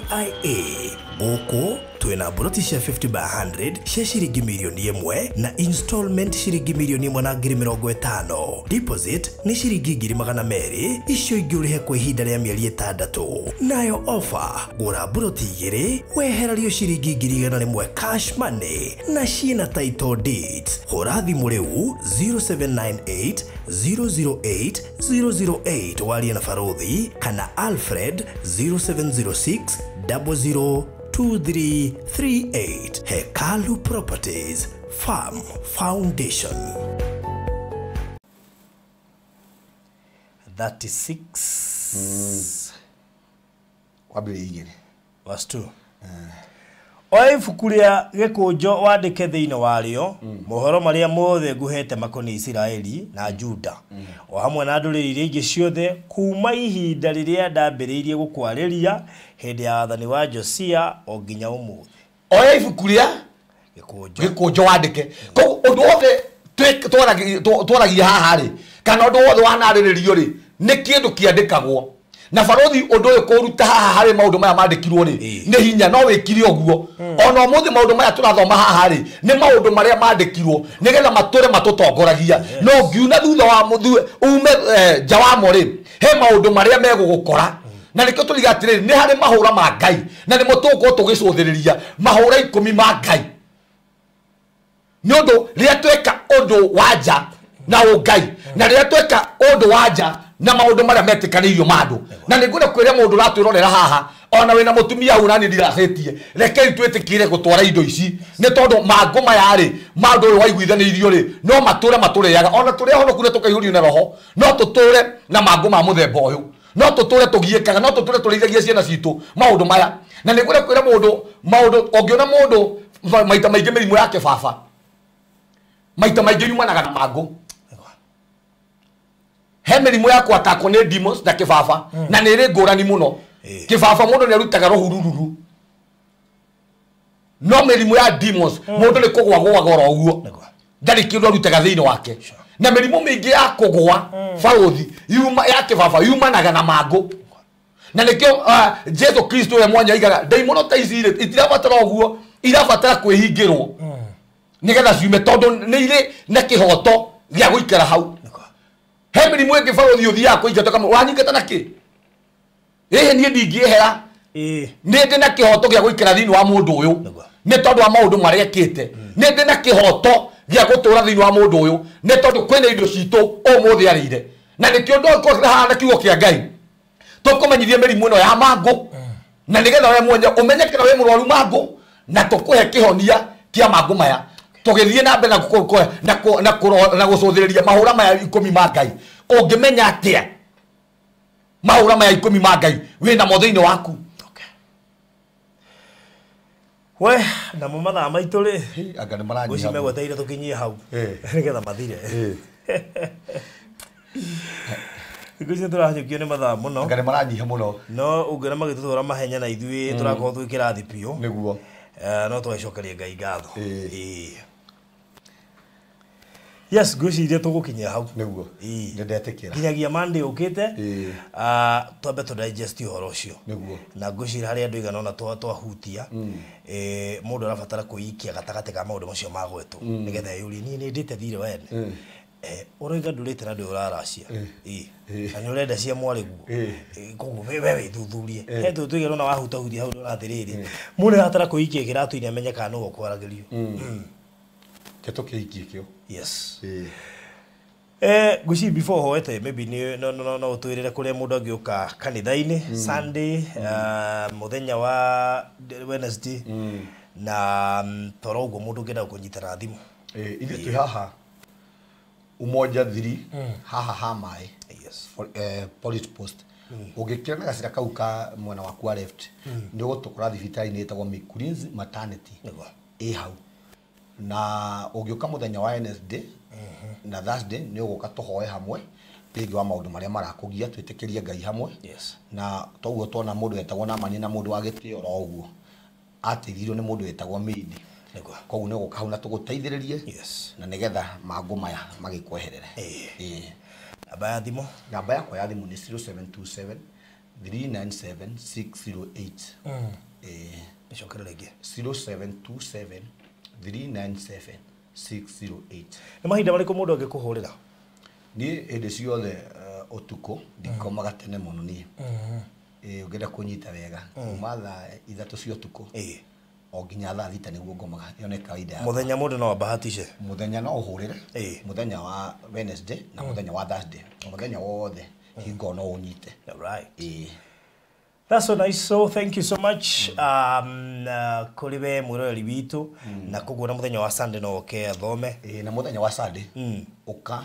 Speaker 1: Gũkũ twĩna mburoti cia 50 by 100 cia ciringi mirioni 1 na installment ciringi mirioni 1,50,000. Deposit nĩ ciringi 200,000 icio ingĩ ũrĩhe kwa ihinda rĩa mĩeri 6. Nayo offer gũra mburoti 2 wehererio ciringi 100,000 cash money na ciĩna title deeds. Hũra thimũ rĩu 0798 008 008 warie na Barothi kana Alfred 0706 00 2338. Hekalu Properties Farm Foundation. 36
Speaker 2: wambĩrĩrie
Speaker 1: verse 2. Oya ibuku rĩa gĩkũnjo wandĩke thĩinĩ warĩo mohoro marĩa mothe nguhete makoniĩ Isiraeli na Juda o hamwe na ndũrĩrĩ iria ingĩ ciothe kuma ihinda rĩrĩa ndambĩrĩirie gũkwarĩria hĩndĩ ya wathani wa Josia o nginya ũmũthĩ.
Speaker 2: Oya ibuku rĩa gĩkũnjo wandĩke. Koguo ũndũ wothe twaragia haha rĩ kana ũndũ wothe wanarĩrĩrio rĩ nĩ kĩndũ kĩandĩkagwo. Na barothi ũndũ ũyũ kũruta haha harĩ maũndũ maya mandĩkirwo rĩ nĩ hinya no wĩkire ũguo ona ũmũthĩ maũndũ maya tũrathoma haha rĩ nĩ maũndũ marĩa mandĩkirwo nĩgetha matũre matũtongoragia no ngiuna thutha wa mũthu ume nja wamo rĩ he maũndũ marĩa megũgũkora na nĩkĩo tũriga atĩrĩrĩ nĩ harĩ mahũra ma Ngai na nĩmo tũgũkorwo tũgĩcũthĩrĩria mahũra 10 ma Ngai nĩ ũndũ rĩrĩa tweka ũndũ wa nja na ũngai na rĩrĩa tweka ũndũ wa nja na maũndũ marĩa metĩkanĩirio ma andũ na nĩngwenda kwĩra mũndũ ũratwĩrorera haha ona wĩna mũtumia hau nani ndiracĩtie rekei twĩtĩkĩre gũtwara indo ici nĩ tondũ mangũ maya rĩ ma ũndũ ũyũ waiguithanĩirio rĩ no matũre matũrĩaga ona tũrĩ ahonoku nĩ tũkaihũrio na roho no tũtũre na mangũ ma mũthemba ũyũ no tũtũre tũgiĩkaga no tũtũre tũrĩithagia ciana citũ maũndũ maya na nĩngwenda kwĩra mũndũ maũndũ ũngĩona mũndũ maita maingĩ mĩrimũ ya kĩbaba maita maingĩ yumanaga na mangũ. He mĩrimũ ya kwatakwo nĩ demons na kĩbaba na nĩ ĩrĩ ngũrani mũno. Kĩbaba mũndũ nĩ arutaga rũhurururu no mĩrimũ ya demons mũndũ nĩ kũgwa gũaga oro ũguo ndarĩ kĩndũ arutaga thĩinĩ wake na mĩrimũ mĩingĩ ya kũgwa barothi ya kĩbaba yumanaga na mangũ na nĩkĩo Jesu Kristo we mwanya aigaga ndaimono ta ici rĩ itirabatara ũguo irabatara kwĩhingĩrwo nĩgetha ciume tondũ nĩ irĩ na kĩhoto gĩa gũikara hau. He mĩrimũ ĩngĩ barothi ũthiaga kũingata kama wanyingata na kĩ ĩhĩ niĩ ndingĩehera nĩ ndĩ na kĩhoto gĩa gũikara thĩinĩ wa mũndũ ũyũ nĩ tondũ wa maũndũ marĩa ekĩte nĩ ndĩ na kĩhoto gĩa gũtũra thĩinĩ wa mũndũ ũyũ nĩ tondũ kwĩna indo citũ ũmũthĩ arĩire na nĩkĩo ndokorwo haha na kiugo kĩa Ngai tũkũmenyithia mĩrimũ ĩno ya mangũ na nĩgetha we mwenye ũmenye kana wĩ mũrwaru mangũ na tũkũhe kĩhonia kĩa mangũ maya. Tũgĩthiĩ na mbere na gũcũthĩrĩria mahũra maya 10 ma Ngai. Ũngĩmenya atĩa mahũra maya 10 ma Ngai wĩna mo thĩinĩ waku?
Speaker 1: We namo mathaa maitũ rĩ
Speaker 2: anga nĩ maranyiha
Speaker 1: ngwĩciria megwetereire tũkinyie hau nĩgetha mathire. Ngwĩciria tũrahanyũkio nĩ mathaa mũno.
Speaker 2: Anga nĩ maranyiha mũno.
Speaker 1: No ũngĩona magĩtũtwara mahenya na ithuĩ tũrakorwo twĩ kĩrathi biũ.
Speaker 2: Nĩguo.
Speaker 1: No tũgĩcokeria Ngai ngatho. Yes, ngwĩciria tũgũkinyia hau.
Speaker 2: Nĩguo. Nĩ ndetĩkĩra.
Speaker 1: Nginyagia Monday ũkĩte. Twambe tũ digest ũhoro ũcio.
Speaker 2: Nĩguo.
Speaker 1: Na ngwĩciria harĩ andũ igana ũna twahutia. Mũndũ arabatara kwĩikia gatagatĩ ka maũndũ macio magwetwo. Nĩgetha eyũrie niĩ nĩ ndĩte thirĩ wene. Ũroiga ndũrĩte na ndũĩ ũraracia. Na nĩ ũrenda cia mwarĩguo. Koguo we wĩthuthurie. He tũ tũigana ũna wahutahutia hau ndona atĩrĩrĩ. Mũndũ arabatara kwĩikia kĩratũ-inĩ amenye kana nĩwe ũkwaragĩrio.
Speaker 2: Tũkĩikie kĩo.
Speaker 1: Yes. Ngwĩciria before hoete maybe nĩ no ũtwĩrĩre kũrĩa mũndũ angĩũka kanitha-inĩ Sunday, mũthenya wa Wednesday na toro ũguo mũndũ ũngĩenda kũnyitana thimũ.
Speaker 2: Ithuĩ twĩ haha Umoja 3 haha ha maĩ.
Speaker 1: Yes.
Speaker 2: Police post. Ũngĩkĩra na gacĩra kau ka mwena waku wa left nĩ ũgũtũkora thibitarĩ-inĩ ĩtagwo Mikurinzi Maternity.
Speaker 1: Nĩguo.
Speaker 2: Ĩ hau. Na ũngĩũka mũthenya wa Wednesday na Thursday nĩ ũgũka tũhoe hamwe rĩngĩ wa maũndũ marĩa marakũgia twĩtĩkĩrie Ngai hamwe.
Speaker 1: Yes.
Speaker 2: Na toguo tuona mũndũ wetagwo Naamani na mũndũ wa gĩtĩo oro ũguo ateithirio nĩ mũndũ wetagwo Meidi.
Speaker 1: Nĩguo.
Speaker 2: Koguo nĩ ũgũka hau na tũgũteithĩrĩrie.
Speaker 1: Yes.
Speaker 2: Na nĩgetha mangũ maya magĩkweherere.
Speaker 1: Namba ya thimũ?
Speaker 2: Namba yakwa ya thimũ nĩ 0727 397 608.
Speaker 1: Ĩcokere rĩngĩ.
Speaker 2: 0727 397 608.
Speaker 1: Nĩ mahinda marĩkũ mũndũ angĩkũhũrĩra?
Speaker 2: Niĩ hĩndĩ ciothe ũtukũ ndikomaga tene mũno niĩ. Ũngĩenda kũnyita wega kuma thaa 3 cia ũtukũ o nginya thaa 6 nĩguo ngomaga. Ĩyo nĩ kawaida yakwa.
Speaker 1: Mũthenya mũndũ no abahatice?
Speaker 2: Mũthenya no ũhũrĩre. Mũthenya wa Wednesday na mũthenya wa Thursday. Mũthenya wothe hingo no ũnyite.
Speaker 1: All right. That's so nice. So thank you so much. Kũrĩ we mwĩroreri witũ na koguo na mũthenya wa Sunday no ũke athome.
Speaker 2: Na mũthenya wa Sunday ũka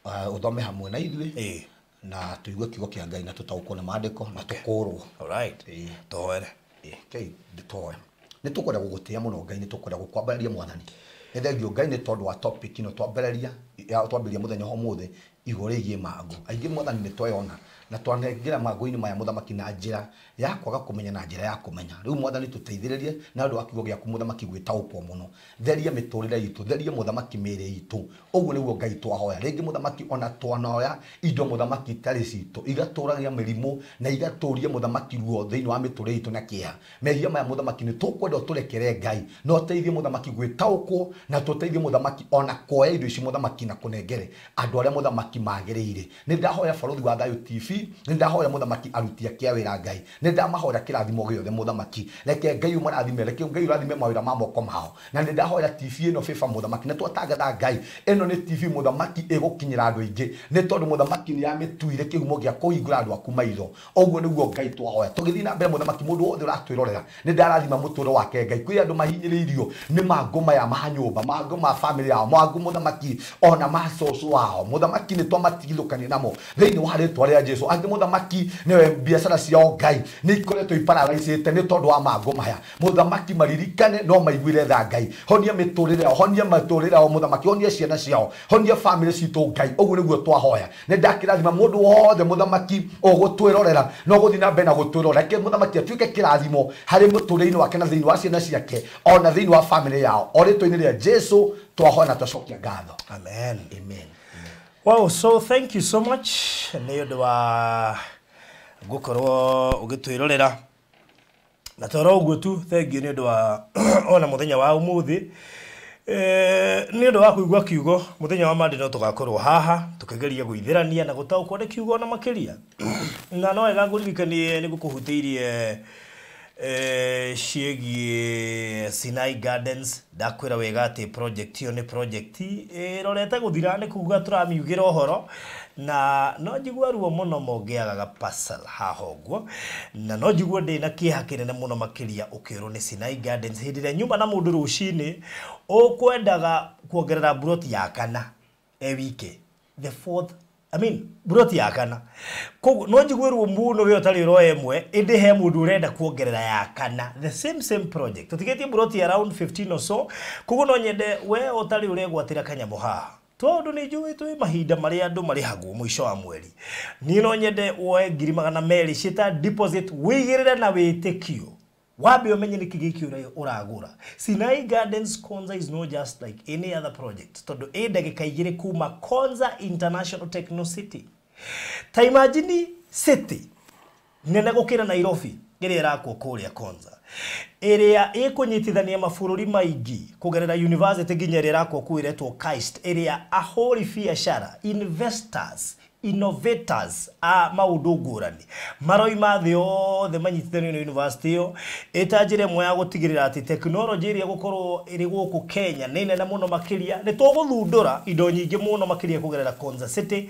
Speaker 2: ũthome hamwe na ithuĩ na tũigue kiugo kĩa Ngai na tũtaũkwo nĩ maandĩko na tũkũrwo.
Speaker 1: All right. Tũhoere.
Speaker 2: Kei tũhoe. Nĩ tũkwenda gũgũtĩĩa mũno Ngai, nĩ tũkwenda gũkwambararia Mwathani. Nĩ thengio Ngai nĩ tondũ wa topic ĩno twambĩrĩria mũthenya wa ũmũthĩ igũrũ rĩgiĩ mangũ. Aingĩ Mwathani nĩ tweyona na twanengera mangũ-inĩ maya mũthamaki na njĩra ya kwaga kũmenya na njĩra ya kũmenya. Rĩu Mwathani tũteithĩrĩrie na ũndũ wa kiugo gĩaku mũthamaki gwĩtaũkwo mũno. Theria mĩtũrĩre itũ, theria mũthamaki mĩĩrĩ itũ. Ũguo nĩguo Ngai twahoya. Rĩngĩ mũthamaki ona twanoya indo mũthamaki itarĩ citũ, igatũragia mĩrimũ na igatũria mũthamaki ruo thĩinĩ wa mĩtũrĩre itũ na kĩeha. Mehia maya mũthamaki nĩ tũkwenda ũtũrekere Ngai, na ũteithie mũthamaki gwĩtaũkwo na tũteithie mũthamaki ona kuoya indo ici mũthamaki na kũnengere andũ arĩa mũthamaki magĩrĩire. Nĩ ndahoya Barũthi wa Thayũ TV, nĩ ndahoya mũthamaki aruti ake a wĩra Ngai, nĩ ndamahoya kĩrathimo gĩothe mũthamaki. Reke Ngai ũmarathime, reke Ngai ũrathime mawĩra ma moko mao. Na nĩ ndahoya TV ĩno bĩba mũthamaki, nĩ twatangatha Ngai ĩno nĩ TV mũthamaki ĩgũkinyĩra andũ aingĩ, nĩ tondũ mũthamaki nĩ amĩtuire kĩhumo gĩa kũhingũra andũ aku maitho. Ũguo nĩguo Ngai twahoya. Tũgĩthiĩ na mbere mũthamaki, mũndũ wothe ũratwĩrorera nĩ ndarathima mũtũũro wake Ngai. Kwĩ andũ mahinyĩrĩirio nĩ mangũ maya ma nyũmba, mangũ ma famĩlĩ yao, mangũ mũthamaki ona ma cũcũ wao. Mũthamaki nĩ twamatigithũkania namo thĩinĩ wa rĩtwa rĩa Jesu. Angĩ mũthamaki nĩwe biacara ciao Ngai nĩ ikoretwo ipararaicĩte nĩ tondũ wa mangũ maya. Mũthamaki maririkane no maiguire tha Ngai. Honia mĩtũrĩre yao, honia mĩtũrĩre yao mũthamaki, honia ciana ciao, honia famĩlĩ citũ Ngai. Ũguo nĩguo twahoya. Nĩ ndakĩrathima mũndũ wothe mũthamaki ũgũtwĩrorera no gũthiĩ na mbere na gũtwĩrorera. Reke mũthamaki atuĩke kĩrathimo harĩ mũtũrĩre-inĩ wake na thĩinĩ wa ciana ciake ona thĩinĩ wa famĩlĩ yao. O rĩtwa-inĩ rĩa Jesu twahoya na twacokia ngatho.
Speaker 1: Amen.
Speaker 2: Amen.
Speaker 1: Wow, so thank you so much nĩ ũndũ wa gũkorwo ũgĩtwĩrorera. Na toro ũguo tu, thank you nĩ ũndũ wa ona mũthenya wa ũmũthĩ. Nĩ ũndũ wa kũigua kiugo mũthenya wa Monday no tũgakorwo haha tũkĩgeria gũithĩrania na gũtaũkwo nĩ kiugo na makĩria. Na no wega ngũririkanie nĩ gũkũhutĩirie Ciĩgiĩ Sinai Gardens. Ndakwĩra wega atĩ project ĩyo nĩ project ĩrorete gũthira, nĩ kuga tũramiugĩra ũhoro na no njigue ruo mũno mongĩagaga parcel haha ũguo, na no njigue ndĩna kĩeha kĩnene mũno makĩria ũkĩrwo nĩ Sinai Gardens hĩndĩ ĩrĩa nyuma na mũndũ rũcinĩ ũkwendaga kuongerera mburoti ya kana e wike, the fourth, I mean, mburoti ya kana. Koguo no njigue ruo mũno we ũtarĩ ũroya ĩmwe, ĩndĩ he mũndũ ũrenda kuongerera ya kana, the same same project, tũtigĩtie mburoti around 15 or so. Koguo no nyende we ũtarĩ ũregwatĩra kanyamũ haha, tondũ nĩ njũĩ twĩ mahinda marĩa andũ marĩhagwo mũico wa mweri. Niĩ no nyende woe 200,000 ciĩta deposit, wĩigĩrĩre na wĩtĩkio, wambe ũmenye nĩkĩ gĩkĩ ũragũra. Sinai Gardens Konza is not just like any other project, tondũ ĩ ndagĩka 2 kuma Konza International Techno City. Ta imagine city nene gũkĩra Nairobi ĩrĩa ĩrakwo kũrĩa Konza, ĩrĩa ĩkũnyitithania mabũrũri maingĩ kũgerera university nginya ĩrĩa ĩrakwo kũu ĩretwo KAIST, ĩrĩa ahũri biacara, investors, innovators a maũndũ ngũrani maroima thĩ yothe manyitithanio nĩ university ĩyo, ĩta njĩra ĩmwe ya gũtigĩrĩra atĩ tekinoronjĩ ĩrĩa ĩgũkorwo ĩrĩ gũkũ Kenya nĩ nene mũno makĩria. Nĩ tũgũthundũra indo nyingĩ mũno makĩria kũgerera Konza City.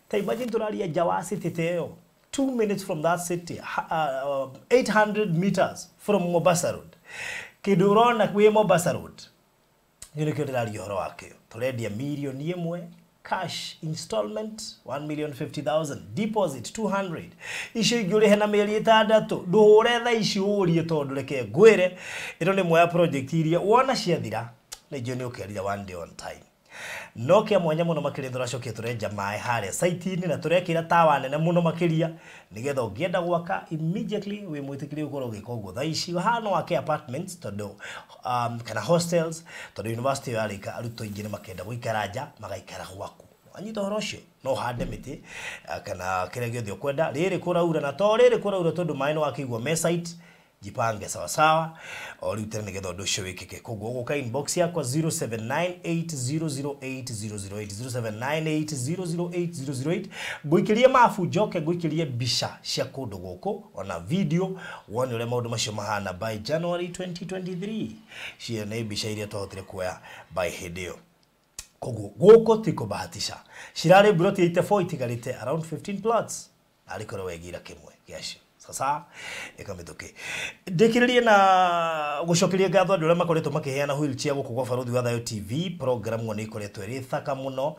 Speaker 1: Ta imagine tũraria nja wa city ta ĩyo, 2 minutes from that city, 800 meters from Mombasa Road. Kĩndũ ũrona wĩ Mombasa Road nĩ nĩkĩo ndĩraria ũhoro wakĩo. Tũrendia 1 million cash, installment 1,050,000, deposit 200, icio ingĩ ũrĩhe na mĩeri 6. Ndũhũre thaa ici ũrie, tondũ reke ngwĩre, ĩno nĩ ĩmwe ya project iria wona ciathira nĩ njũĩ nĩ ũkerira one day on time. No kĩa mwanya mũno makĩria, tũracokia tũrenja maĩ harĩa site-inĩ na tũrekĩra tawa nene mũno makĩria, nĩgetha ũngĩenda gwaka immediately wĩ mwĩtĩkĩrie gũkorwo ũgĩka ũguo thaa ici. Haha no wake apartments tondũ kana hostels, tondũ university ĩyo yarĩka arutwo aingĩ nĩ makenda gũikara nja, magaikara gwaku. Anyita ũhoro ũcio, no ũhande mĩtĩ kana kĩrĩa gĩothe ũkwenda. Rĩrĩ kũraura na to rĩrĩ kũraura, tondũ maĩ nĩ wakĩigwo me site. Jipange sawasawa o rĩu tene nĩgetha ũndũ ũcio wĩkĩke. Koguo ũgũka inbox yakwa 0798008008, 0798008008, ngũikĩrie mabu, njoke ngũikĩrie mbica cia kũndũ gũkũ ona video, wone ũrĩa maũndũ macio mahana by January 2023. Cia nĩ mbica iria twahotire kuoya by hĩndĩ ĩyo. Koguo gũkũ ti kũbahatisha, cirarĩ mburoti 84 itigarĩte around 15 plots, arĩ korwo wegĩra kĩmwe gĩacio. Sasa ĩka mĩtũkĩ. Ndĩkĩrĩrie na gũcokeria ngatho andũ arĩa makoretwo makĩheana wheelchair gũkũ gwa Barũthi wa Thayũ TV. Program nĩ ĩkoretwo ĩrĩ thaka mũno.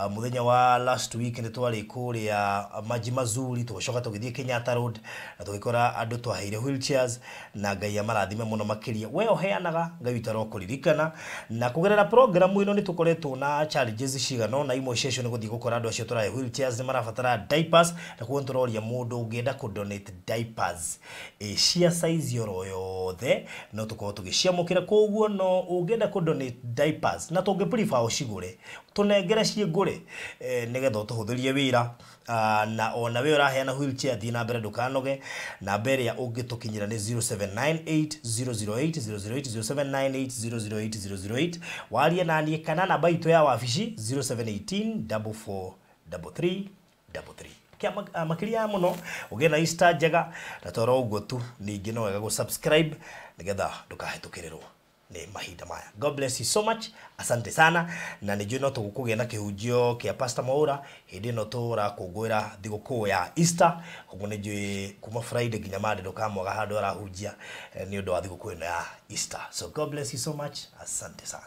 Speaker 1: Mũthenya wa last week nĩ twarĩ kũrĩa Maji Mazuri, tũgĩcoka tũgĩthiĩ Kenyatta Road na tũgĩkora andũ twaheire wheelchairs, na Ngai amarathime mũno makĩria. We ũheanaga, Ngai witũ arokũririkana. Na kũgerera program ĩno nĩ tũkoretwo na challenges cigana ũna. Imwe ciacio nĩ gũthiĩ gũkora andũ acio tũrahe wheelchairs nĩ marabatara diapers, na koguo nĩ tũroria mũndũ ũngĩenda kũ donate diapers cia size oro yothe no tũkorwo tũgĩciamũkĩra. Koguo no ũngĩenda kũ donate diapers, na tũngĩ prefer ũcigũre, tũnengere ciĩ ngũre, nĩgetha ũtũhũthĩrie wĩra. Na ona we ũraheana wheelchair, thiĩ na mbere, ndũkanoge. Namba ĩrĩa ũngĩtũkinyĩra nĩ 0798008008, 0798008008. Warie naniĩ kana namba itũ ya wabici 0718 44 33 33. Kia makĩria ya mũno, ũgĩe na Easter njega. Na toro ũguo tu, ningĩ no wega gũ subscribe nĩgetha ndũkahĩtũkĩrĩrwo nĩ mahinda maya. God bless you so much, asante sana. Na nĩ njũĩ no tũgũkũgĩa na kĩhunjio kĩa Pastor Mwaura hĩndĩ ĩno tũrakũngũĩra thigũkũ ya Easter. Koguo nĩ njũĩ kuma Friday nginya Monday ndũkamwaga handũ arahunjia nĩ ũndũ wa thigũkũ ĩno ya Easter. So God bless you so much, asante sana.